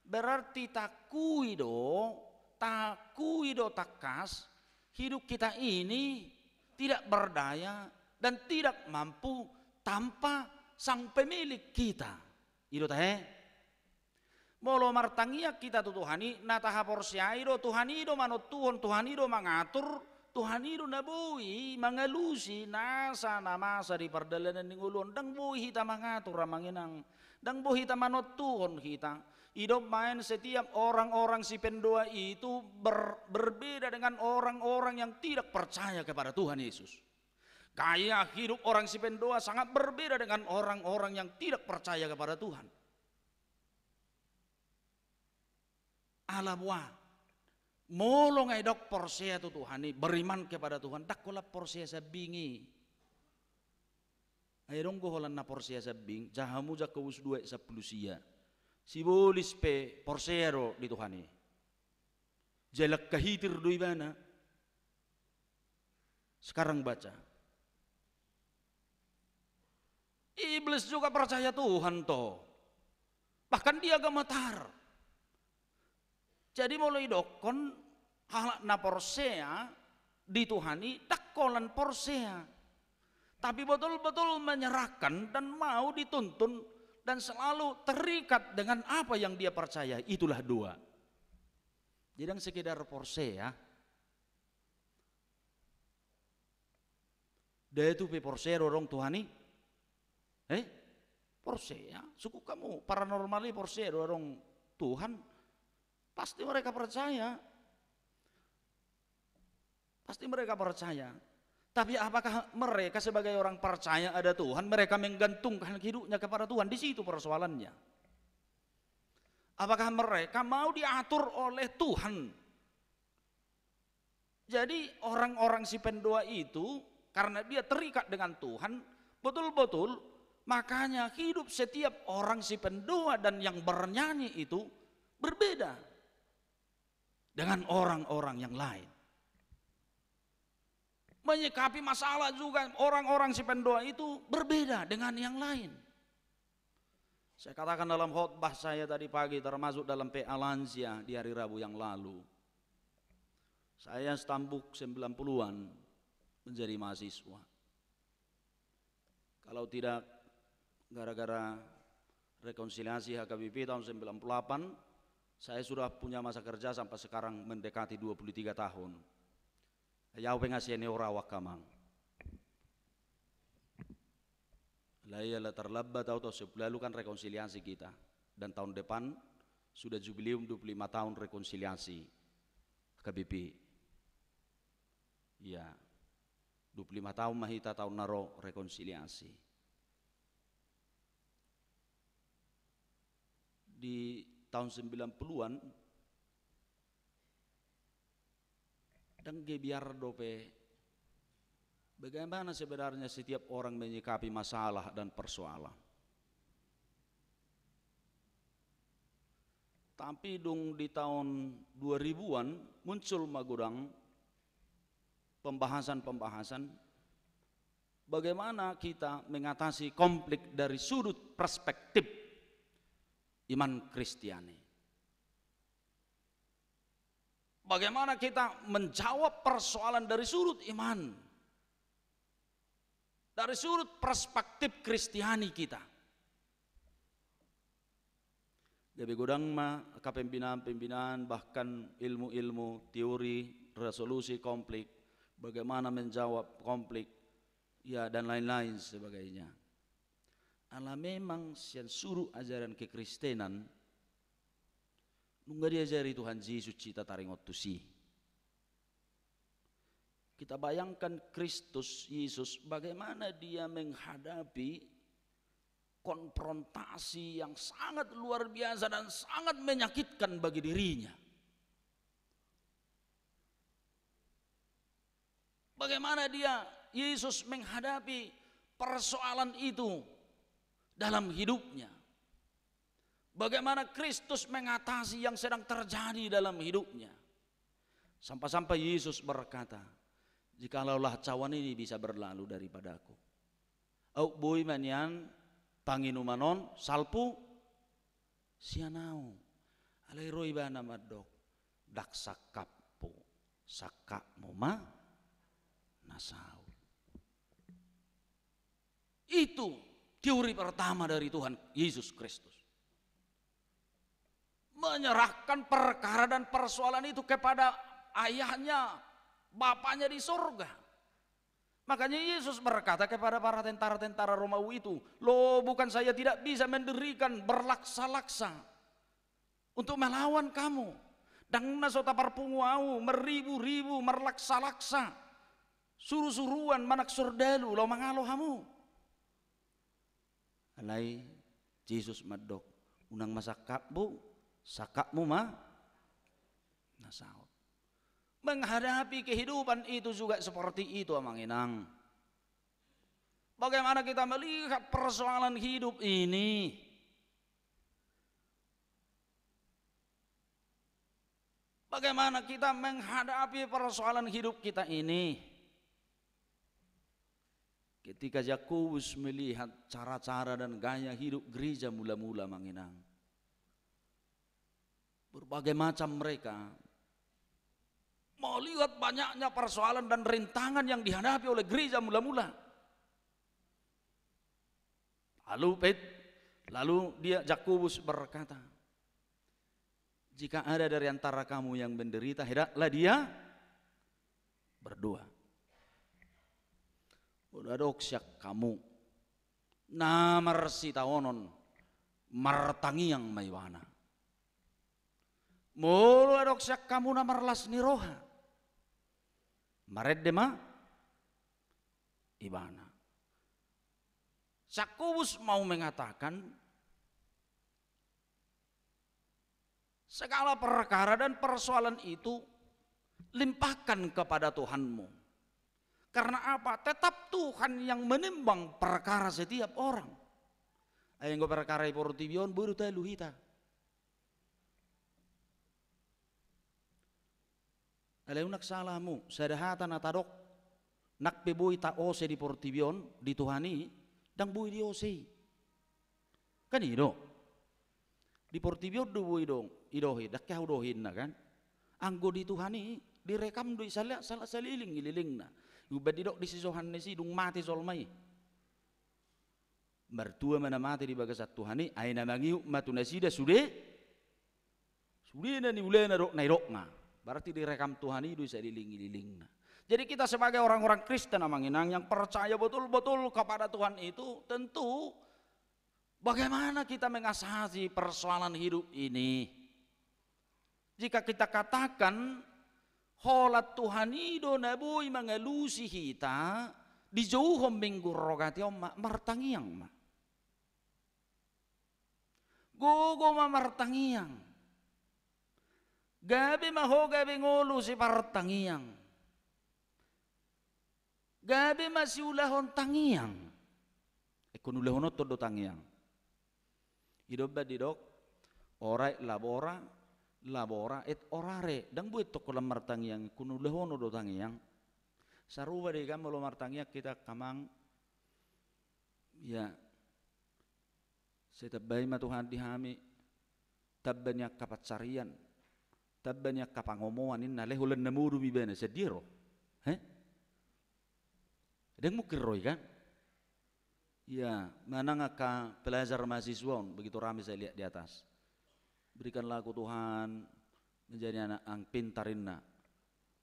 berarti taakui do, taakui do tangkas, hidup kita ini tidak berdaya dan tidak mampu tanpa Sang Pemilik kita. I do tahe? Molo martangiang hita tu Tuhan i, na tahaporseai do Tuhan i do manontuhon, Tuhan i do mangatur, Tuhan i do na boi mangalusi nasa na masa di pardalanan ni ngolu on. Ndang boi hita mangatur, amang inang. Ndang boi hita manontuhon hita. I do umbahen setiap orang-orang sipendoa itu ber-, berbeda dengan orang-orang yang tidak percaya kepada Tuhan Yesus. Gaya hidup orang sipendoa sangat berbeda dengan orang-orang yang tidak percaya kepada Tuhan. Ala boha? Molo nga didok porsea tu Tuhan i, beriman kepada Tuhan, ndang holan porsea sambing i. Ai adong do holan na porsea sambing, Jahamu jangkau usu dua ayat sampulu sia. Sibolis pe porsea do di Tuhan i. Jala angka hitir do ibana. Sekarang baca. Iblis juga percaya Tuhan to. Bahkan dia gemetar. Jadi molo idokkon halak na porsea di Tuhan i, ndang holan porsea. Tapi betul-betul menyerahkan dan mau dituntun dan selalu terikat dengan apa yang dia percaya, itulah doa. Jadi ndang sekedar porsea. Datu pe porsea do adong Tuhan i? Eh? Porsea. Sungkun hamu, paranormal i porsea do adong Tuhan? Pasti mereka percaya. Pasti mereka percaya. Tapi apakah mereka sebagai orang percaya ada Tuhan, mereka menggantungkan hidupnya kepada Tuhan? Di situ persoalannya. Apakah mereka mau diatur oleh Tuhan? Jadi orang-orang sipendoa itu, karena dia terikat dengan Tuhan, betul-betul, makanya hidup setiap orang sipendoa dan yang bernyanyi itu berbeda dengan orang-orang yang lain. Menyikapi masalah juga orang-orang sipendoa itu berbeda dengan yang lain. Saya katakan dalam khotbah saya tadi pagi, termasuk dalam P A Lansia di hari Rabu yang lalu. Saya stambuk sembilan puluhan menjadi mahasiswa. Kalau tidak gara-gara rekonsiliasi H K B P tahun sembilan puluh delapan, saya sudah punya masa kerja sampai sekarang mendekati dua puluh tiga tahun. Ai au pe nga senior au, amang. Alai ala terlambat au, tahun sembilan puluh lalu kan rekonsiliasi kita. Dan tahun depan sudah jubileum dua puluh lima tahun rekonsiliasi H K B P. Iya. Dua puluh lima tahun ma hita tahun na ro rekonsiliasi. Di tahun sembilan puluhan, ndang gebiar dope bagaimana sebenarnya setiap orang menyikapi masalah dan persoalan. Tapi dung di tahun dua ribuan muncul ma godang pembahasan-pembahasan bagaimana kita mengatasi konflik dari sudut perspektif iman Kristiani. Bagaimana kita menjawab persoalan dari sudut iman, dari sudut perspektif Kristiani kita. Gabe godang ma angka pembinaan-pembinaan, bahkan ilmu-ilmu teori resolusi konflik, bagaimana menjawab konflik, ya, dan lain-lain sebagainya. Ala memang sian sudut ajaran kekristenan, nunga diajari Tuhan Jesus hita taringot tusi. Kita bayangkan Kristus Yesus, bagaimana dia menghadapi konfrontasi yang sangat luar biasa dan sangat menyakitkan bagi dirinya. Bagaimana dia, Yesus, menghadapi persoalan itu dalam hidupnya? Bagaimana Kristus mengatasi yang sedang terjadi dalam hidupnya? Sampai-sampai Yesus berkata, "Jikalaulah cawan ini bisa berlalu daripada-Ku, aut boi ma nian panginuman on salpu sian Ahu." Alai ro ibana mandok, "Ndang sangkapku, sangkapmu ma na saut." Itu teori pertama dari Tuhan Yesus Kristus. Menyerahkan perkara dan persoalan itu kepada ayahnya, bapaknya di surga. Makanya Yesus berkata kepada para tentara-tentara Romawi itu, "Lo, bukan saya tidak bisa mendirikan berlaksa-laksa untuk melawan kamu. Ndang na so taparpungu ahu, meribu-ribu, marlaksa-laksa, suru-suruan, manang sordalu, laho mangalo hamu." Alai Jesus mandok, "Unang ma sangkapmu, sangkapmu ma na saut." Menghadapi kehidupan itu juga seperti itu, Amang Inang. Bagaimana kita melihat persoalan hidup ini? Bagaimana kita menghadapi persoalan hidup kita ini? Ketika Yakobus melihat cara-cara dan gaya hidup gereja mula-mula, Amang Inang, berbagai macam mereka melihat banyaknya persoalan dan rintangan yang dihadapi oleh gereja mula-mula. Lalu Pet-, lalu dia, Yakobus berkata, "Jika ada dari antara kamu yang menderita, hendaklah dia berdoa." Molo adong sian hamu na marsitaonon, martangiang ma ibana. Molo adong sian hamu na marlas ni roha, marende ma ibana. Yakobus mau mengatakan, segala perkara dan persoalan itu limpahkan kepada Tuhanmu. Karena apa? Tetap Tuhan yang menimbang perkara setiap orang. Ai anggo perkara di portibi on, boi do talu hita. Alai unang sala hamu, sada hata na tadok, nang pe boi taose di portibi on, di Tuhan i, ndang boi diose i. Kan i do. Di portibi on do boi dong, idohi, ndang ke haudohi inna kan. Anggo di Tuhan i, direkam do i sala-, sala-, saliling-ililingna. Umbahen didok di si Johannes i, dung mate jolma i, martua ma na mate di bagasan Tuhan i, ai na mangihut ma tu nasida sude, sudena niulana dohot na nidokna. Berarti direkam Tuhan i do i saliling-ililingna. Jadi kita sebagai orang-orang Kristen, Amang Inang, yang percaya betul-betul kepada Tuhan itu, tentu bagaimana kita mengatasi persoalan hidup ini? Jika kita katakan, holan Tuhan i do na boi mangalusi hita, dijouhon Minggu Rogate on ma, martangiang ma. Gogo ma martangiang. Gabe ma ho gabe ngolu sipartangiang. Gabe ma siulahon tangiang. Ingkon ulahononton do tangiang. I do umbahen didok, ora et labora, labora et orare. Ndang boi antong holan martangiang, ingkon ulahonon do tangiang. Sarupa do i kan molo martangiang hita, Amang. Ia. Sai tambai ma Tuhan di hami tamba ni angka pansarian, tamba ni angka pangomoan, ninna, alai holan na modom ibana, sian dia ro? He? Ndang mungkin ro i kan? Ia, manang angka pelajar mahasiswa on, begitu rame saya lihat di atas. Berikanlah aku Tuhan menjadi anak yang pintar, ninna.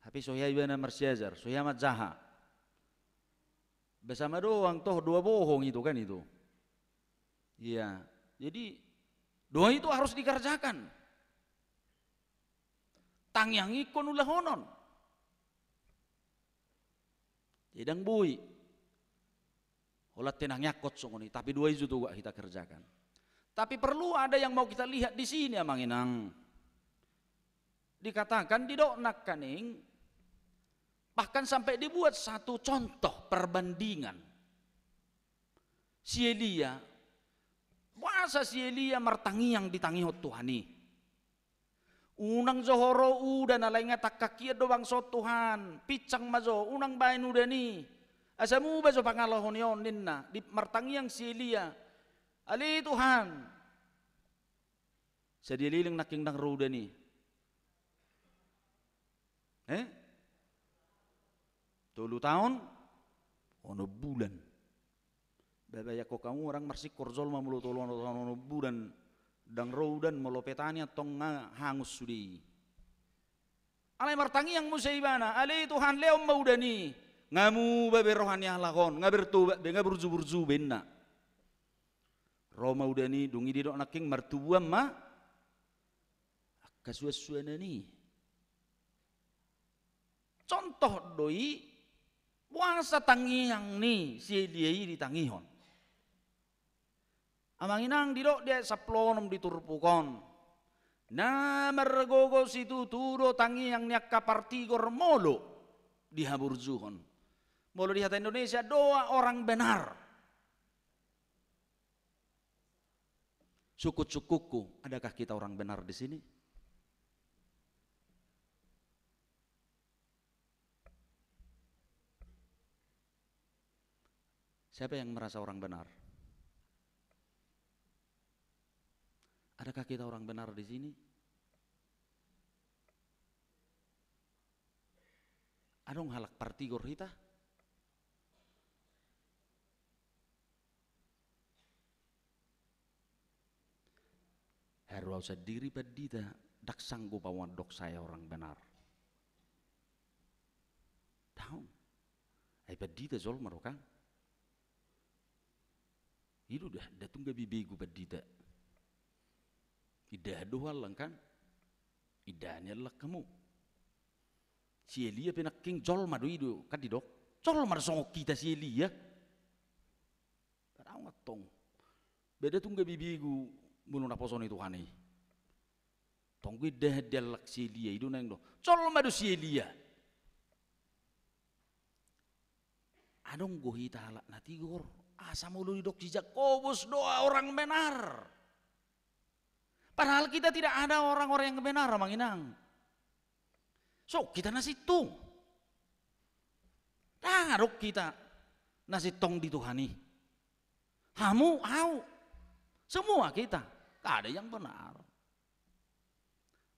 Hape so hea ibana marsiajar, so hea manjaha. Basa ma doang toh, dua bohong itu kan itu. Iya, jadi doa itu harus dikerjakan. Tangiang ingkon ulahonon. Jadi ndang boi holan tinangiangkon songon i, tapi doa i ju tutu hita kerjakan. Tapi perlu ada yang mau kita lihat di sini, Amang Inang. Dikatakan, didok nangkaning, bahkan sampai dibuat satu contoh perbandingan. Si Elia, boasa si Elia martangiang ditangihon Tuhan i. Unang jo ho ro udan, alai nga tangkas hian do bangso on Tuhan, pinsang ma jo, unang baen udan i. Asa muba jo pangalaho ni on, ninna, di martangiang si Elia. Ale Tuhan, sadia leleng nangkin ndang ro udan i? Eh? Tolu taon onom bulan. Babayangkon hamu, ndang marsingkor jolma molo tolu onom bulan, ndang ro udan, molo petani antong nga hangus sude i. Alai martangiang muse ibana, ale Tuhan, lehon ma udan i. Nga muba be roha ni halak on, nga bertobat be, nga burju-burju be inna. Ro ma udan i, dung i didok nangkin martubuan ma angka suan-suanan i. Contoh do i, boasa tangiang ni si Elia i ditangihon. Amang inang, didok di ayat sampulu onom di turpuk on, na margogo situtu do tangiang ni angka partigor molo dihaburjuhon. Molo di hata Indonesia, doa orang benar. Sungkun-sungkunku, adakah kita orang benar di sini? Siapa yang merasa orang benar? Adakah kita orang benar di sini? Adong halak partigor hita? Haru au sandiri pandita, ndang sanggup au mandok saya orang benar. Daong. Ai pandita jolma do kan. I do da, ndang tung gabe begu pandita. Indahan do halak kan. Indahan ni halak hamu. Si Elia pe nangkin jolma do i do, kan didok. Jolma do songon hita si Elia. Padaong antong. Beda tung gabe begu molo naposo ni Tuhan i. Tonggo indahan ni halak si Elia i do naeng do. Jolma do si Elia. Adong do hita halak na tigor. Asa molo didok si Jakobus doa orang benar. Padahal kita tidak ada orang-orang yang benar, amang inang. So, hita na sintong. Ndang adong hita na sintong di Tuhan i. Hamu, au. Semua kita. Tak ada yang benar.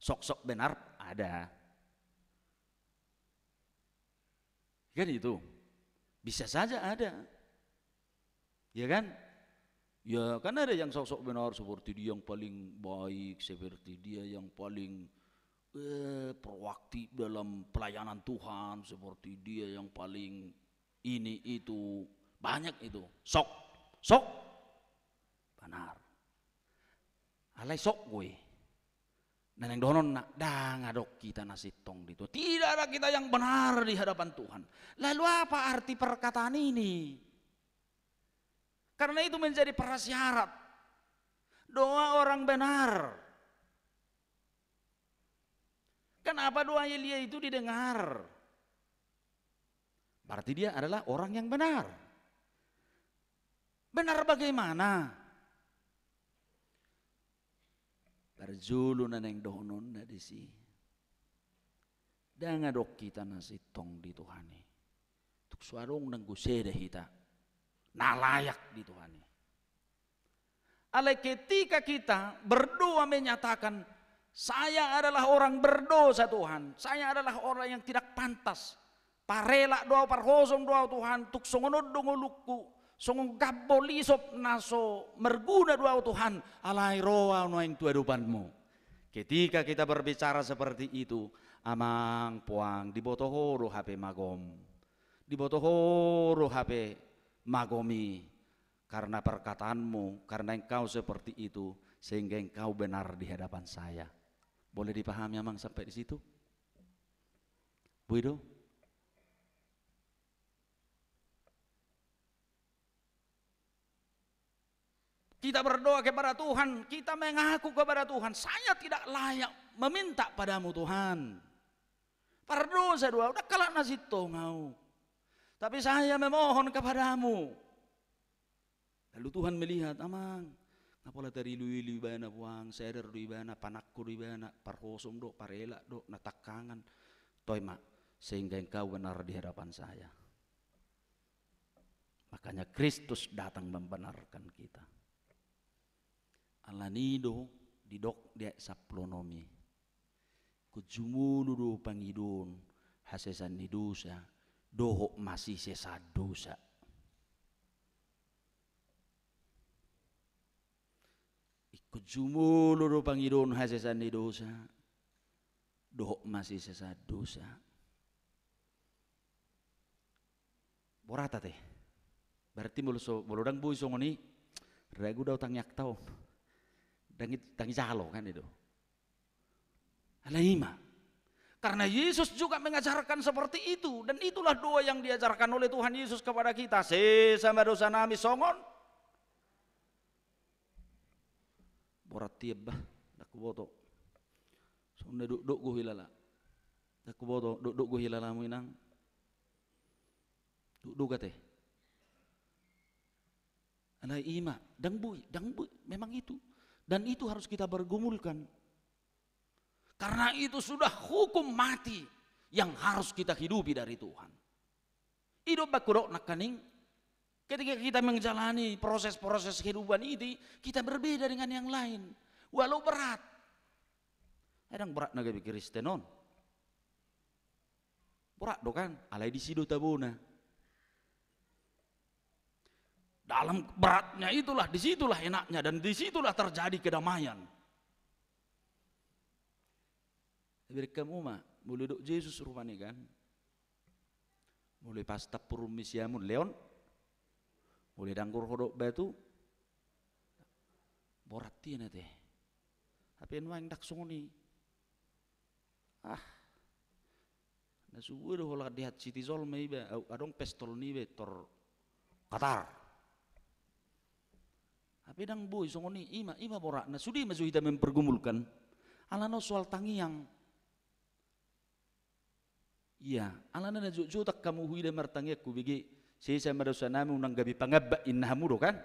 Sok-sok benar ada. Kan itu. Bisa saja ada. Ya kan? Ya kan ada yang sok-sok benar, seperti dia yang paling baik, seperti dia yang paling, eh, proaktif dalam pelayanan Tuhan, seperti dia yang paling ini itu. Banyak itu. Sok. Sok. Benar. Alai sok do i. Na naeng dohononna, ndang adong hita na sintong di Tuhan. Tidak ada kita yang benar di hadapan Tuhan. Lalu apa arti perkataan ini? Karena itu menjadi prasyarat. Doa orang benar. Kenapa doa Elia itu didengar? Berarti dia adalah orang yang benar. Benar bagaimana? Parjolo na naeng dohononna disi. Ndang adong hita na sintong di Tuhan i. Tung so adong nanggo sada hita na layak di Tuhan i. Alai ketika kita berdoa menyatakan, "Saya adalah orang berdosa, Tuhan. Saya adalah orang yang tidak pantas. Parelak do au, parhosom do au, Tuhan, tung songon on do ngolungku, songon gambo lisop na so marguna do au, Tuhan, alai ro au nuaeng tu adopanmu." Ketika kita berbicara seperti itu, amang puang, diboto ho do hape magom. Diboto ho do hape magom i. Karena perkataanmu, karena engkau seperti itu, sehingga engkau benar di hadapan saya. Boleh dipahami, amang, sampai di situ? Boi do? Kita berdoa kepada Tuhan, kita mengaku kepada Tuhan, "Saya tidak layak meminta padamu, Tuhan. Pardosa do au, ndang halak na sintong au. Tapi saya memohon kepadamu." Lalu Tuhan melihat, amang, nga pola tarilu-ilu ibana puang, sadar do ibana, panangko do ibana, parhosom do, parelak do, na tangkangan. Toe ma, sehingga engkau benar di hadapan saya. Makanya Kristus datang membenarkan kita. Alani do didok di ayat sampulu onom i. Ingkon jumolo do pangidoon hasesaon ni dosa, dohot masisesaon dosa. Ingkon jumolo do pangidoon hasesaan ni dosa dohot masesaan dosa. Borat ate. Berarti molo so, molo ndang boi songon i, ragu do au tangiangta on. Ndang i, ndang ijalo kan i do. Alai ima. Karena Yesus juga mengajarkan seperti itu, dan itulah doa yang diajarkan oleh Tuhan Yesus kepada kita. Sesa ma dosanami songon. Borat tiap bah, ndang huboto. Songon na dokdok do huhilala. Ndang huboto, dokdok do huhilalamu inang. Dokdok ate. Alai ima, ndang boi, ndang boi, memang itu. Dan itu harus kita pergumulkan. Karena itu sudah hukum mati yang harus kita hidupi dari Tuhan. I do umbahen hudok nangkaning, ketika kita menjalani proses-proses kehidupan ini, kita berbeda dengan yang lain. Walau berat. Ai ndang berat na gabe Kristen on. Borat do kan, alai disi do tabona. Dalam beratnya itulah, disitulah enaknya, dan disitulah terjadi kedamaian. Bereng hamu ma, molo didok Jesus rupani kan. Molo pas tampurhon mi siamun, Leon. Molo danggur hudok batu. Borat i na te. Hape nuaeng ndang songon i. Ah. Na sude do holan dihat siti jolma iba, au, adong pistol niba, tor katar. Hape ndang boi songon i, ima, ima boratna, sude ma jo hita mempergumulkan. Alana soal tangiang. Ia, alana na jotjot hamu huida martangiang hubege, sesa ma dosanami unang gabe pangambat inna hamu do kan?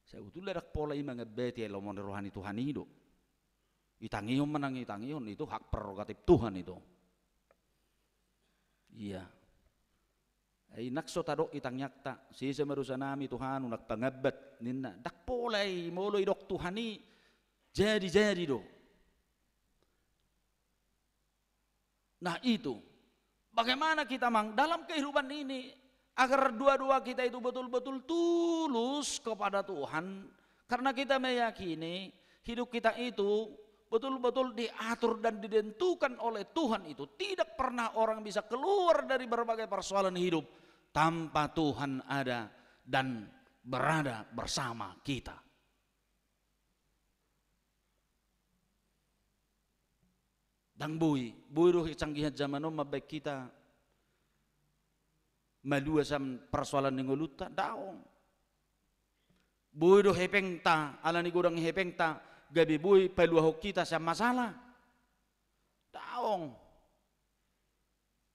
Sabotulna ndang pola i mangambati, ai lomo ni roha ni Tuhan i do. Itangihon manang itangihon, itu hak prerogatif Tuhan itu. Ia. Ai nang so tadok i tangiangta, sesa ma dosanami Tuhan, unang pangambat, ninna. Ndang pola i, molo idok Tuhan i, jadi-jadi do. Nah, itu. Bagaimana kita mang dalam kehidupan ini, agar doa-doa kita itu betul-betul tulus kepada Tuhan. Karena kita meyakini hidup kita itu betul-betul diatur dan ditentukan oleh Tuhan itu. Tidak pernah orang bisa keluar dari berbagai persoalan hidup tanpa Tuhan ada dan berada bersama kita. Ndang boi, boi do kecanggihan zaman on mambahen hita malua sian persoalan ni ngolunta, daong. Boi do hepengta, ala ni godang hepengta, gabe boi paluahon hita sian masalah. Daong.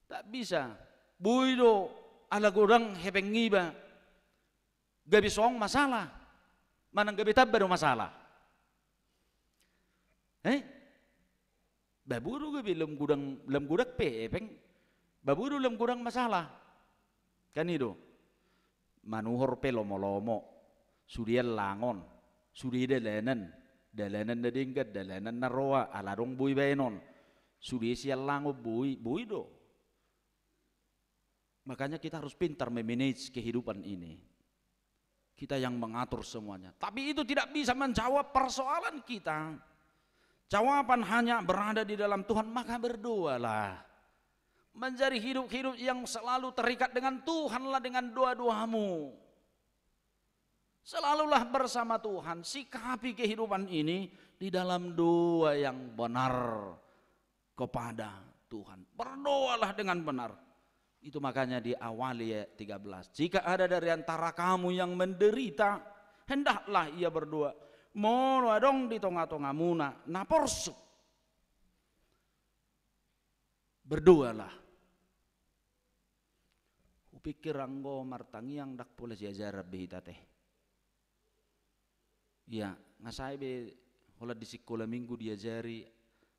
Tak bisa. Boi do ala godang hepeng iba gabe songon masalah. Manang gabe tamba do masalah. Eh? Ba boi do gabe lam godang, lam godang pe hepeng. Ba boi do lam godang masalah. Kan i do. Manuhor pe lomo-lomo. Sude allangon. Sude dalanan. Dalanan na denggan, dalanan na roa, ala adong boi baenon. Sude siallangon boi, boi do. Makanya kita harus pintar memanage kehidupan ini. Kita yang mengatur semuanya. Tapi itu tidak bisa menjawab persoalan kita. Jawaban hanya berada di dalam Tuhan, maka berdoalah. Menjadi hidup-hidup yang selalu terikat dengan Tuhanlah dengan doa-doamu. Selalulah bersama Tuhan, sikapi kehidupan ini di dalam doa yang benar kepada Tuhan. Berdoalah dengan benar. Itu makanya diawali ayat tiga belas. Jika ada dari antara kamu yang menderita, hendaklah ia berdoa. Molo adong di tonga-tongamuna na porsuk, berdoalah. Hupikir anggo martangiang ndang pola siajaran be hita te. Ia, nga sae be holan di sikola minggu diajari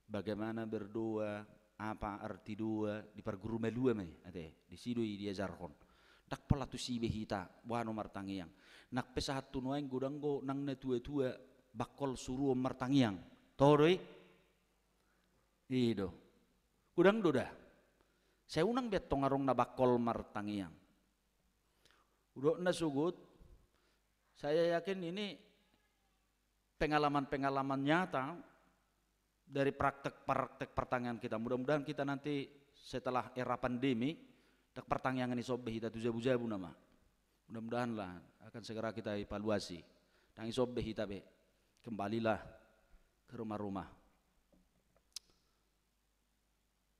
bagaimana berdoa, apa arti doa, di parguru malua ma i, ate, disi do i diajarhon. Ndang pola tusi be hita boano martangiang. Nang pe sahat tu nuaeng godang do nang na tua-tua bangkol suruon martangiang. Toho do i? I do. Godang do da. Sai unang be antong adong na bangkol martangiang. Hudok na sogot, saya yakin ini pengalaman-pengalaman nyata dari praktek-praktek partangiangan kita. Mudah-mudahan kita nanti setelah era pandemi, ndang partangiangan i sombong hita tu jabu-jabu nama. Mudah-mudahanlah akan segera kita evaluasi. Ndang i sombong hita be. Kembalilah ke rumah-rumah.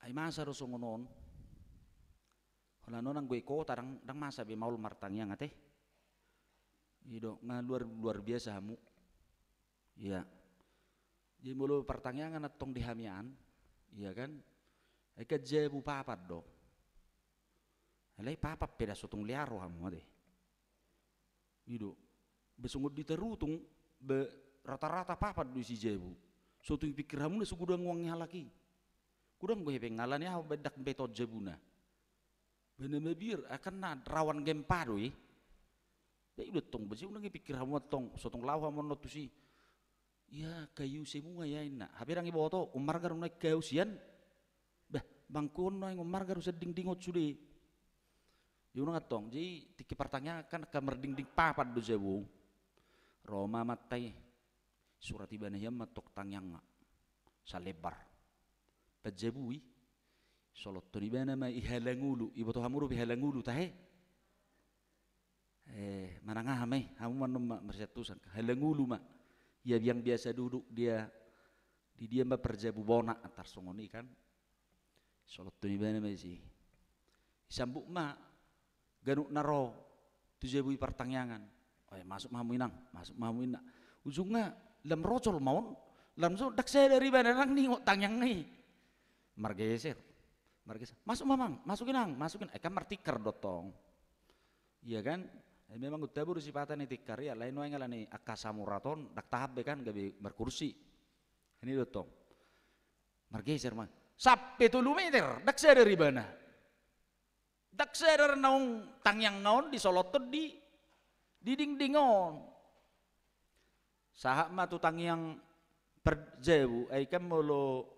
Ai masa do songon on. Holan on anggo i kota ndang, ndang masa be maol martangiang ate. I do nga luar, luar biasa hamu. Iya. Jadi molo partangiangan antong di hami an, iya kan? Ai kan jabu papat do. Alai papat pe da so tung lean ro hamu ate. I do. Be songon di Tarutung, be rata-rata papat do isi jabu. So tung dipikir hamu na so godang uang ni halak i. Godang do hepeng alani aha baen ndang beton jabuna. Bana mabiar, akan na rawan gempa do i. Be i do tong, be si unang dipikir hamu antong, so tung laho hamu annon tusi. Ia kayu semua ia inna. Hape ndang iboto, ummarga do nuaeng kayu sian. Bah, bangku on nuaeng ummarga do sian dingding on sude. Ia unang antong, jadi tingki partangiangan kan angka mardingding papat do jabu. Ro ma amanta i, surat ibana hian ma antong tangiangna. Salebar. Pajabui. Solothon ibana ma i halangulu, iboto hamu dope halangulu tahe. Eh, manang aha ma i, hamu ma annon ma marsiantusan, halangulu ma. Ia biang biasa duduk dia, di dia ma parjabu bona, antar songon i kan. Solothon ibana ma disi. Isambut ma ganup na ro tu jabu i partangiangan. Oe, masuk ma hamu inang, masuk ma hamu inna. Ujungna lam ro jolma on, lam so ndang sadar ibana ndang ningot tangiangna i. Margeser. Margeser. Masuk ma amang, masuk inang, masuk inang. Eh, kan martikkar do tong. Iya kan? Eh, memang untabu do sipata ni tikkar i, alai nuaeng alani angka samurat on, ndang tahap be kan gabe markursi. Kan i do tong. Margeser ma. Sampe tolu meter, ndang sadar ibana. Ndang sadar naung tangiangna on disolothon di, di dingding on. Sahat ma tu tangiang parjabu, ai kan molo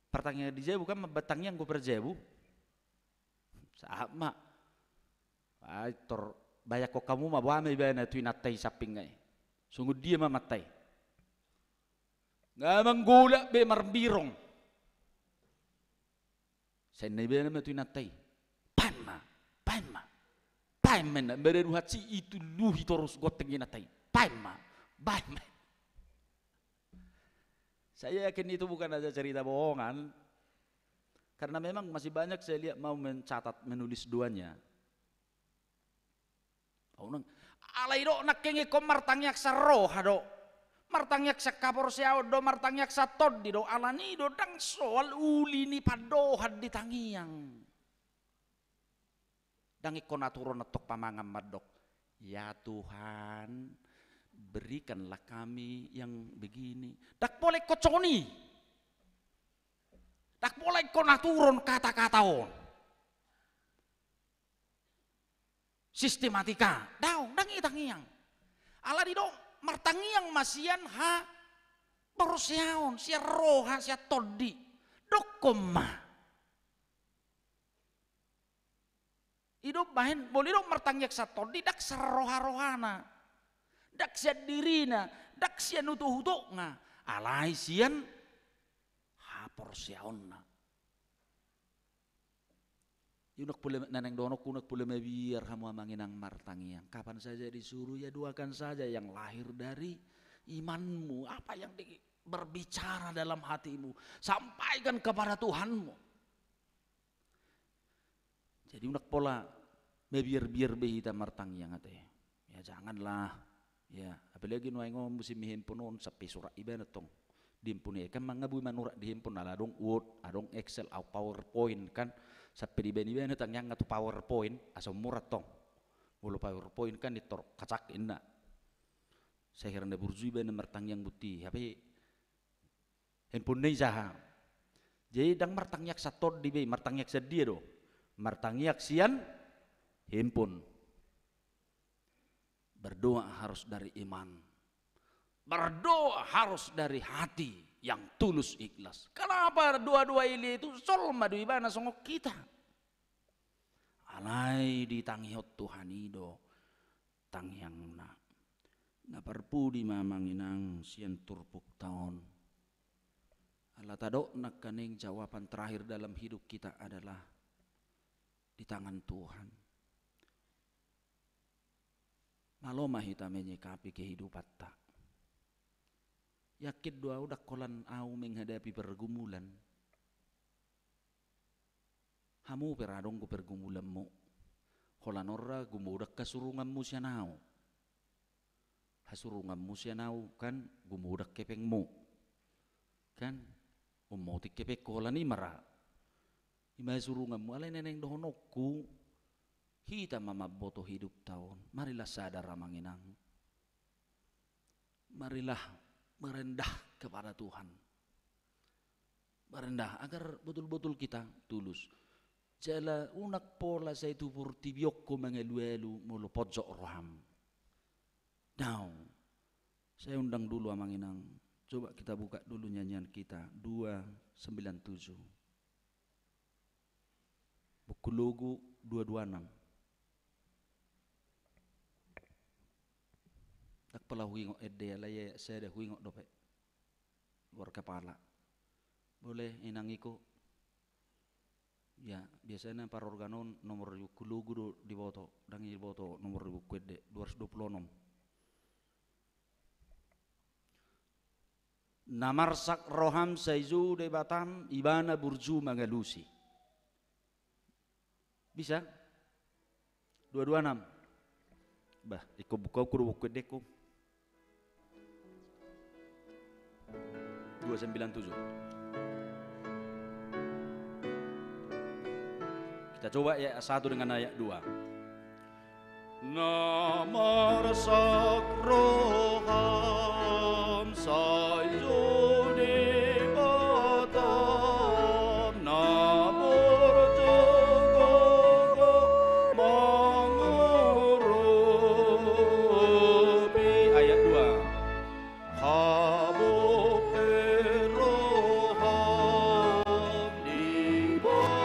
partangiangan di jabu kan mambahen tangiang do parjabu. Sahat ma. Ai tor bayangkon hamu ma, boha ma ibana tu inanta i sampingna i. Songon dia ma amanta i. Nga manggolak be marbirong. Sai na ibana ma tu inanta i. Paima, paima, paima inna, madaduhan si ituluhi torus gonteng inanta i. Paima, paima. Saya yakin itu bukan hanya cerita bohongan, karena memang masih banyak saya lihat mau mencatat, menulis doanya. Au nang. Alai do nangkin ingkon martangiang sian roha do. Martangiang sian haporseaon do, martangiang sian tondi do, alani do ndang soal uli ni pandohan di tangiang. Ndang ingkon aturon antong pamangan mandok, "Ya Tuhan, berikanlah kami yang begini." Ndang pola ingkon songon i. Ndang pola ingkon aturon kata-kata on. Sistematika, daong, ndang i tangiang. Alani do, martangiang ma sian haporseaon, sian roha, sian tondi. Dokkon ma. I do bahen, molo i do martangiang sian tondi, ndang sian roha-rohana. Ndang sian dirina, ndang sian utok-utokna. Alai sian haporseaonna. Ia unang pola, na naeng dohononku, unang pola mabiar hamu amang inang martangiang. Kapan saja disuruh, ya doakan saja yang lahir dari imanmu. Apa yang di, berbicara dalam hatimu, sampaikan kepada Tuhanmu. Jadi unang pola mabiar-biar be hita martangiang ate. Ya janganlah. Ya, apalagi nuaeng on musim ni handphone on, sampe surat ibana tong. Di handphone i kan mangabui manurat di handphone, ala adong Word, adong Excel, adong PowerPoint kan. Sampe dibaen ibana tangiangna tu PowerPoint, asa murat tong. Molo PowerPoint kan ditor kacak inna. Sahirna burju ibana martangiang buti, hape handphone na i saha. Jadi ndang martangiang sian tondi be, martangiang sian dia do. Martangiang sian handphone. Berdoa harus dari iman. Berdoa harus dari hati yang tulus ikhlas. Kenapa dua-dua i itu jolma do ibana songon hita? Alai ditangihon Tuhan i do tangiangna. Na parpudi ma amang inang sian turpukta on. Ala tadok nangkaning jawaban terakhir dalam hidup kita adalah di tangan Tuhan. Malo ma hita menyikapi kehidupanta. Yakin do au ndang holan au menghadapi pergumulan. Hamu pe ra adong do pergumulanmu. Holan on ra gumodang hasurunganmu sian au. Hasurunganmu sian au kan gumodang hepengmu. Kan? Ummotik hepengku holan i ma ra. I ma hasurunganmu, alai na naeng dohononku. Hita ma mamboto hidupta on. Marilah sadar amang inang. Marilah merendah kepada Tuhan. Merendah agar betul-betul kita tulus. Jala unang pola sai tu portibi on ho mangalualu molo ponjot roham. Daong. Saya undang dulu amang inang. Coba kita buka dulu nyanyian kita dua sembilan tujuh. Buku Logu dua dua enam. Ndang pola huingot ende, alai sada huingot dope. Luar kepala. Boleh inang iko. Ya, biasana parorgan on nomor di buku Logu do diboto, ndang diboto nomor di buku ende, dua ratus dua puluh enam. Na marsak roham sai jou Debatam, ibana burju mangalusi. Bisa? Dua dua enam. Bah, iko buka ukur buku endengku. Dua sembilan tujuh. Kita coba ya, satu dengan ayat dua. Na marsak roham sai jou Debatam, na burju gogo mangurupi. Ayat dua. Habot pe roham dibahen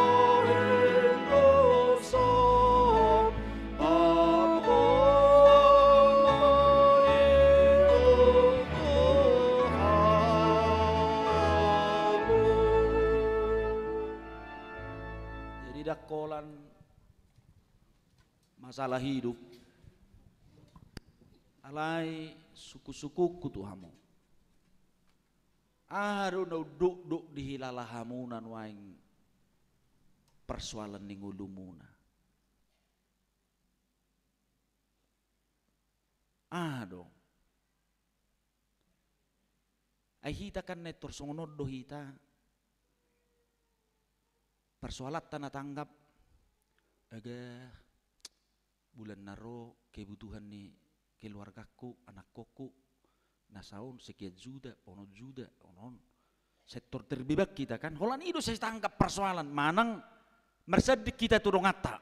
dosa, ampoan ma i tu hamu. Jadi, ndang holan masalah hidup, alai sungkun-sungkunku tu hamu. Aha do na undukduk dihilala hamuna nuaeng persoalan ni ngolumuna? Aha do? Ai hita kan na pintor songon on do hita. Persoalanta na tanggap, aga bulan na ro kebutuhan ni keluargaku, anakkonku, na saon sekian juta, onom juta, onom. Sektor terbeban hita kan, holan i do sai tanggap persoalan, manang marsanding hita tu donganta.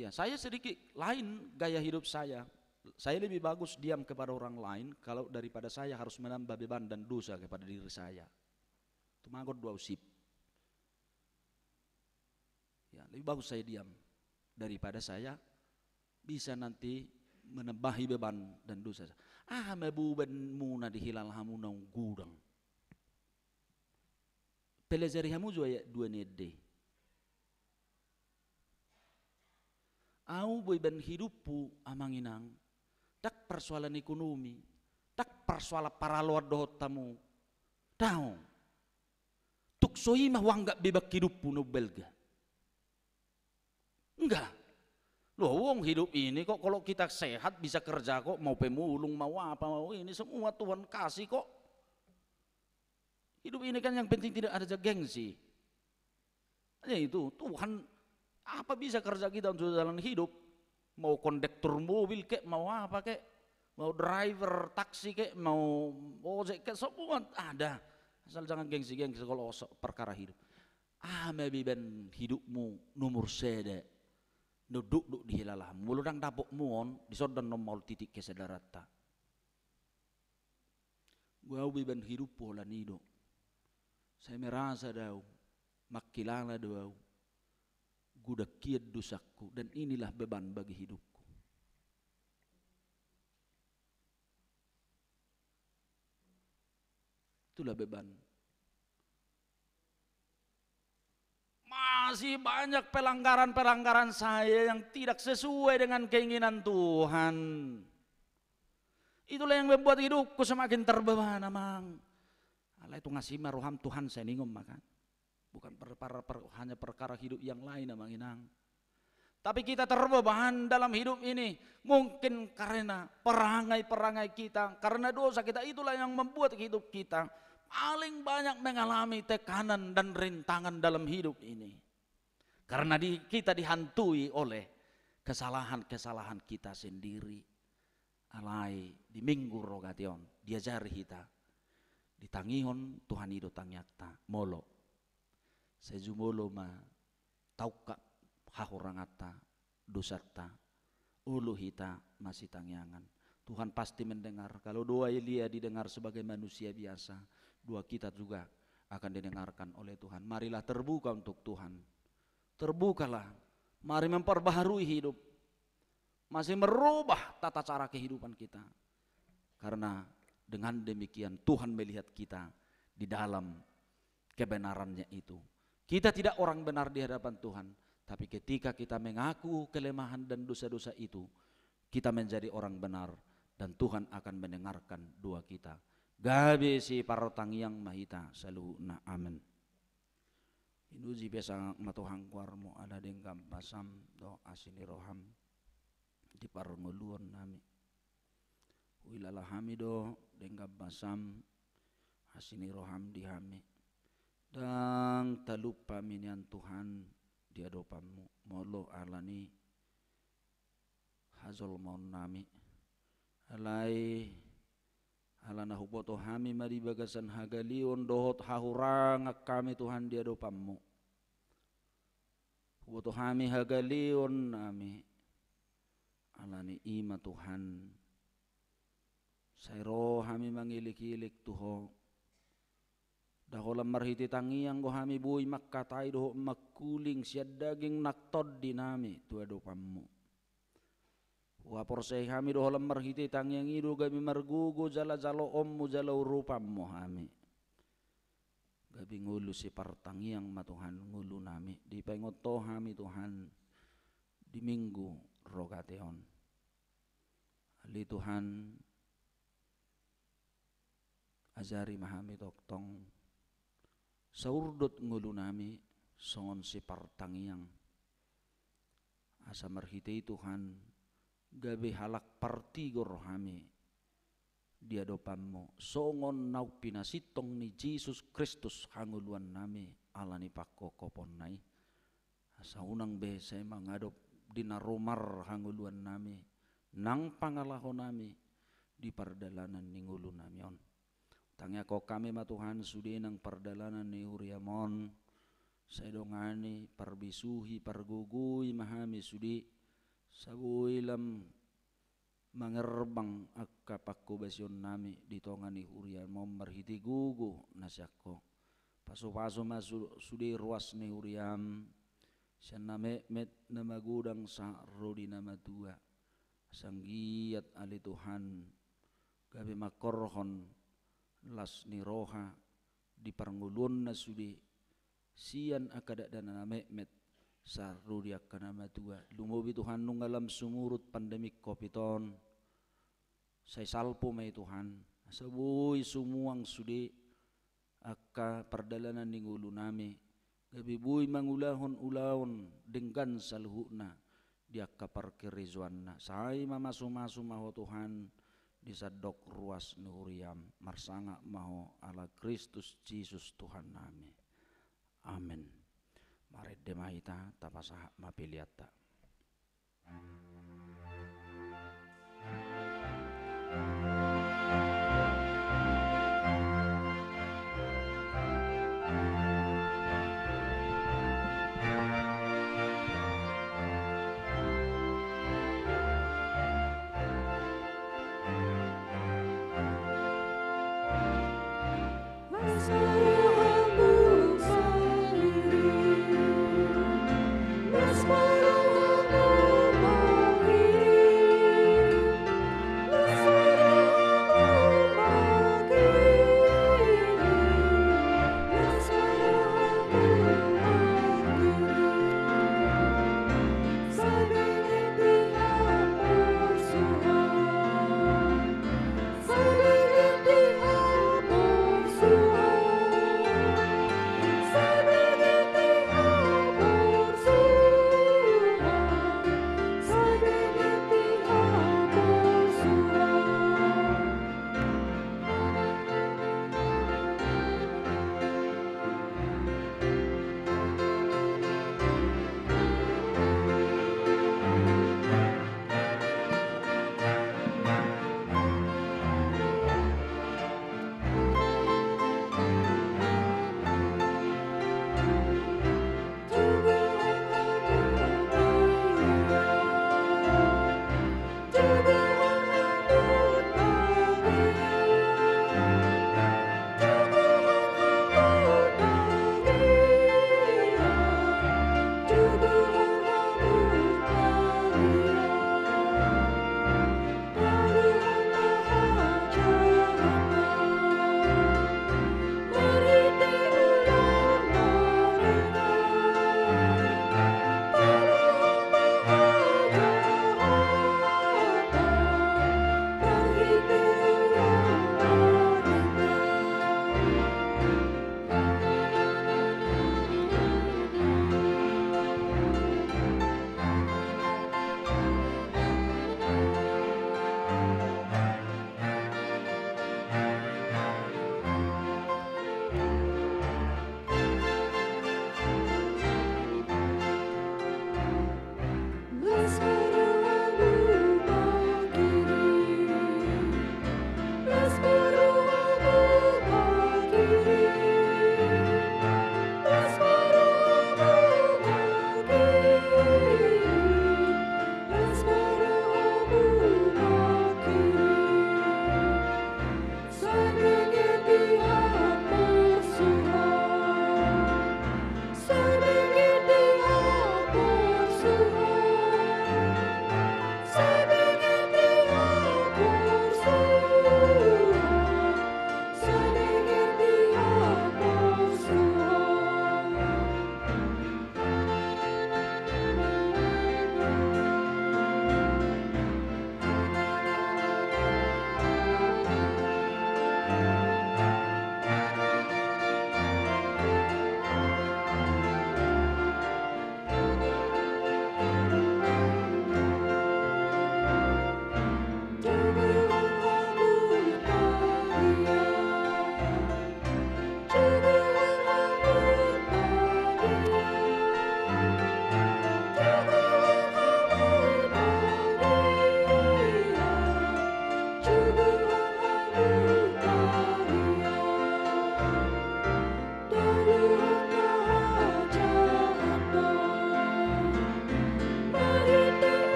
Ya, saya sedikit lain gaya hidup saya. Saya lebih bagus diam kepada orang lain kalau daripada saya harus menambah beban dan dosa kepada diri saya. Tumagon do au sip. Ya, lebih bagus saya diam daripada saya bisa nanti menambahi beban dan dosa. Aha ma bebanmuna dihilala hamu naung godang? Pelajari hamu jo ayat dua ni ende. Au beban hidupku, amang inang, ndang persoalan ekonomi, ndang persoalan paraloan dohot hamu. Daong. Tung so i ma huanggap beban hidupku na umbalga. Enggak. Loh, wong hidup ini kok kalau kita sehat bisa kerja kok, mau pemulung, mau apa, mau ini, semua Tuhan kasih kok. Hidup ini kan yang penting tidak ada gengsi. Ya itu, Tuhan, apa bisa kerja kita untuk jalan hidup? Mau kondektur mobil kek, mau apa kek, mau driver taksi kek, mau ojek kek, semua ada. Asal jangan gengsi-gengsi kalau so-, perkara hidup. Aha ma beban hidupmu nomor sada na undukduk dihilala hamu? Molo ndang dapotmu on, dison do annon maol titik kesadaranta. Au beban hidupku holan i do. Sai merasa do au, mangkilala do au. Godang hian dosangku, dan inilah beban bagi hidupku. Itulah beban. Masih banyak pelanggaran-pelanggaran saya yang tidak sesuai dengan keinginan Tuhan. Itulah yang membuat hidupku semakin terbeban, Amang. Alai tung asi ma roham, Tuhan, sai ningon ma kan. Bukan per-, per-, per-, hanya perkara hidup yang lain, Amang Inang. Tapi kita terbeban dalam hidup ini. Mungkin karena perangai-perangai kita, karena dosa kita, itulah yang membuat hidup kita paling banyak mengalami tekanan dan rintangan dalam hidup ini. Karena di-, kita dihantui oleh kesalahan-kesalahan kita sendiri. Alai di Minggu Rogate on, diajari hita, ditangihon Tuhan i do tangiangta, molo. Sai jumolo ma taungkap hahuranganta, dosanta, olo hita masitangiangan. Tuhan pasti mendengar. Kalau doa Elia didengar sebagai manusia biasa, doa kita juga akan didengarkan oleh Tuhan. Marilah terbuka untuk Tuhan. Terbukalah. Mari memperbaharui hidup. Masih merubah tata cara kehidupan kita. Karena dengan demikian Tuhan melihat kita di dalam kebenarannya itu. Kita tidak orang benar di hadapan Tuhan, tapi ketika kita mengaku kelemahan dan dosa-dosa itu, kita menjadi orang benar dan Tuhan akan mendengarkan doa kita. Gabe sipartangiang ma hita saluhutna. Amen. Pinuji pe sangap ma Tuhan goarmu ala denggan basam dohot asi ni roham di parngoluonnami. Huilala hami do denggan basam, asi ni roham di hami. Ndang talup hami nian Tuhan di adopanmu, molo ala ni hajolmaonnami. Alai ala na huboto hami ma di bagasan hagaleon dohot hahurangan hami Tuhan di adopanmu. Huboto hami hagaleonnami. Ala ni i ma Tuhan, sai ro hami mangilik-ilik tu Ho. Nda holan marhite tangiang do hami boi mangkatai dohot mangkuling sian daging nang tondinami tu adopanmu. Huhaporseai hami do holan marhite tangiang i do gabe margogo jala jaloonmu jala urupanmu hami. Gabe ngolu sipartangiang ma Tuhan ngolunami, dipaingot Ho hami Tuhan di Minggu Rogate on. Ale Tuhan, ajari ma hami tongtong saurdot ngolunami songon sipartangiang. Asa marhite i Tuhan, gabe halak partigor hami di adopanmu, songon naung pinasintong ni Jesus Kristus hangoluannami ala ni pangkophoponna i. Asa unang be sai mangadop di na rumar hangoluannami, nang pangalahonami di pardalanan ni ngolunami on. Tangiangkon hami ma Tuhan sude nang pardalanan ni huriam on, sai dongani, parbisuhi, pargogoi ma hami sude, sai boi lam mangerbang angka pangkobasionnami di tonga ni huriam on marhite gogo na sian Ho. Pasupasu ma su-, sude ruas ni huriam, sian na metmet na magodang sahat ro di na matua. Asa anggiat ale Tuhan, gabe mangkorhon las ni roha di parngoluonna sude, sian angka dakdanak na metmet sahat ro di angka na matua. Lumobi Tuhan nunga lam sumurut pandemi covid on, sai salpu ma i Tuhan, asa boi sumuang sude angka pardalanan ni ngolunami, gabe boi mangulahon ulaon denggan saluhutna di angka parkarejoanna. Sai mamasumasu ma Ho Tuhan di sandok ruas ni huriam, marsangap ma Ho ala Kristus Jesus Tuhannami. Amen. Marende ma hita, tapasahat ma peleanta.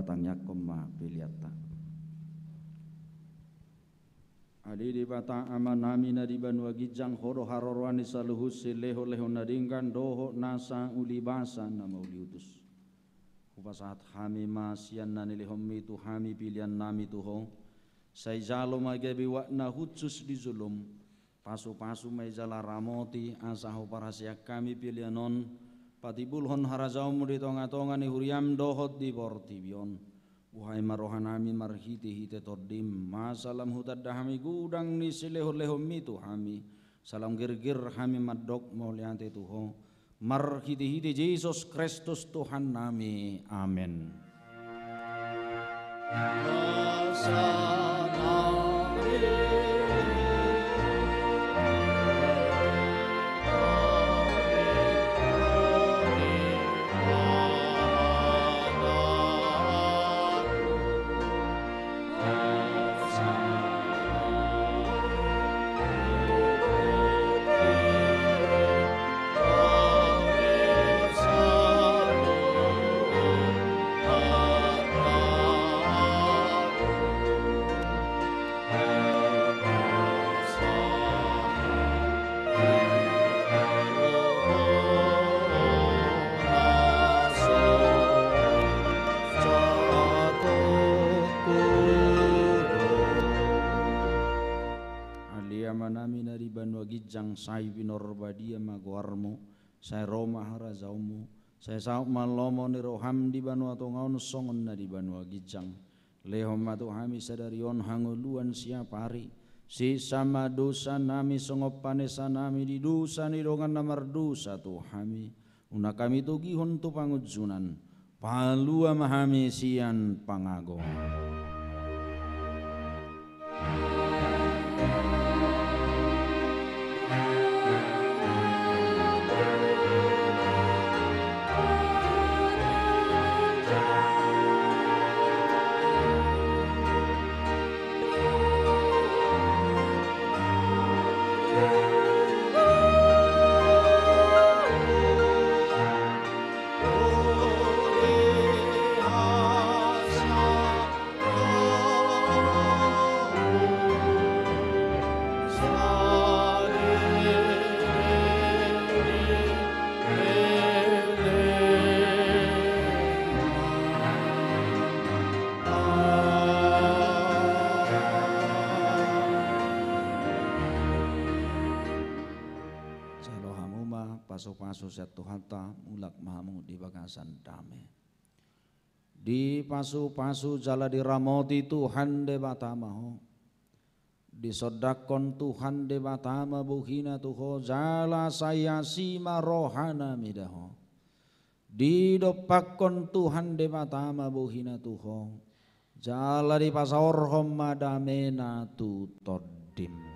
Tangiangkon ma peleanta. Ale Debata Amanami na di banua ginjang, Ho do haroroan ni saluhut silehonlehon na denggan dohot nasa ulibasa na mauliutus. Hupasahat hami ma sian na nilehonMi tu hami peleannami tu Ho, sai jalo ma gabe uap na hushus di jolom. Pasupasu ma i jala ramoti, asa huparhaseang hami pelean on patimbulhon harajaonMu di tongatonga ni huriaM dohot di portibi on. Buhai ma rohanami marhitehite TondiM, asa lam hutanda hami godang ni silehonlehonMi tu hami, asa lam girgir hami mandok mauliate tu Ho, marhitehite Jesus Kristus Tuhannami. Amen. Ale Amanami na di banua ginjang, sai pinarbadia ma goarMu, sai ro ma harajaonMu, sai saut ma lomo ni rohaM di banua tonga on songon na di banua ginjang. Lehon ma tu hami sadari on hangoluan siapari, sesa ma dosanami songon panesanami di dosa ni dongan na mardosa tu hami. Unang hami togihon tu pangunjunan, palua ma hami sian pangago. Jalo hamu ma pasupasu sian Tuhanta, mulak ma hamu di bagasan dame. Dipasupasu jala diramoti Tuhan Debata ma ho. Disondangkon Tuhan Debata ma bohiNa tu ho, jala sai asi ma rohaNa mida ho. Didompakkon Tuhan Debata ma bohiNa tu ho, jala dipasaorhon ma dameNa tu tondim.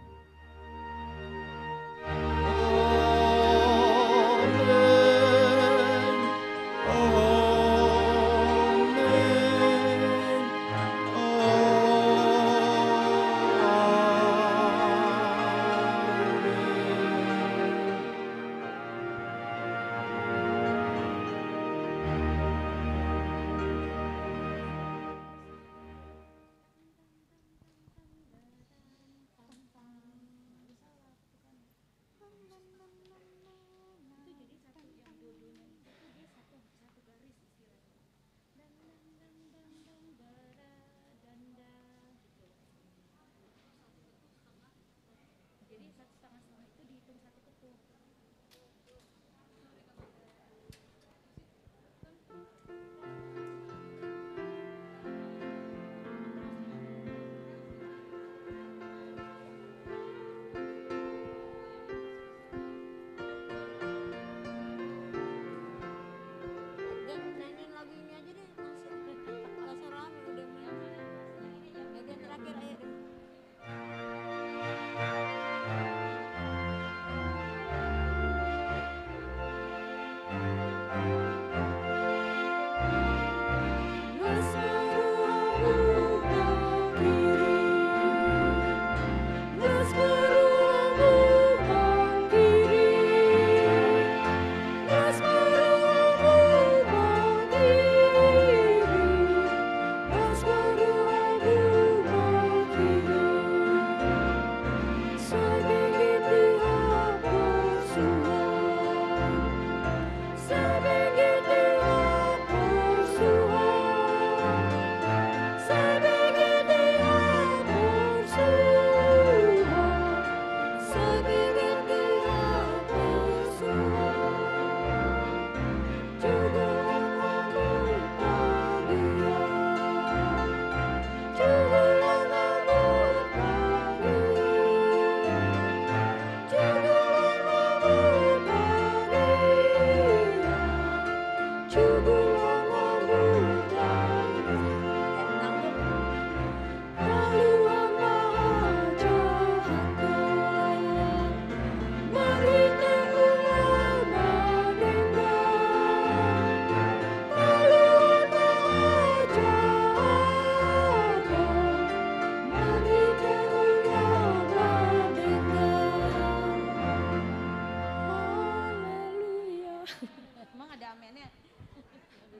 Ini.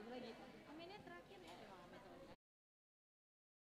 Lagi.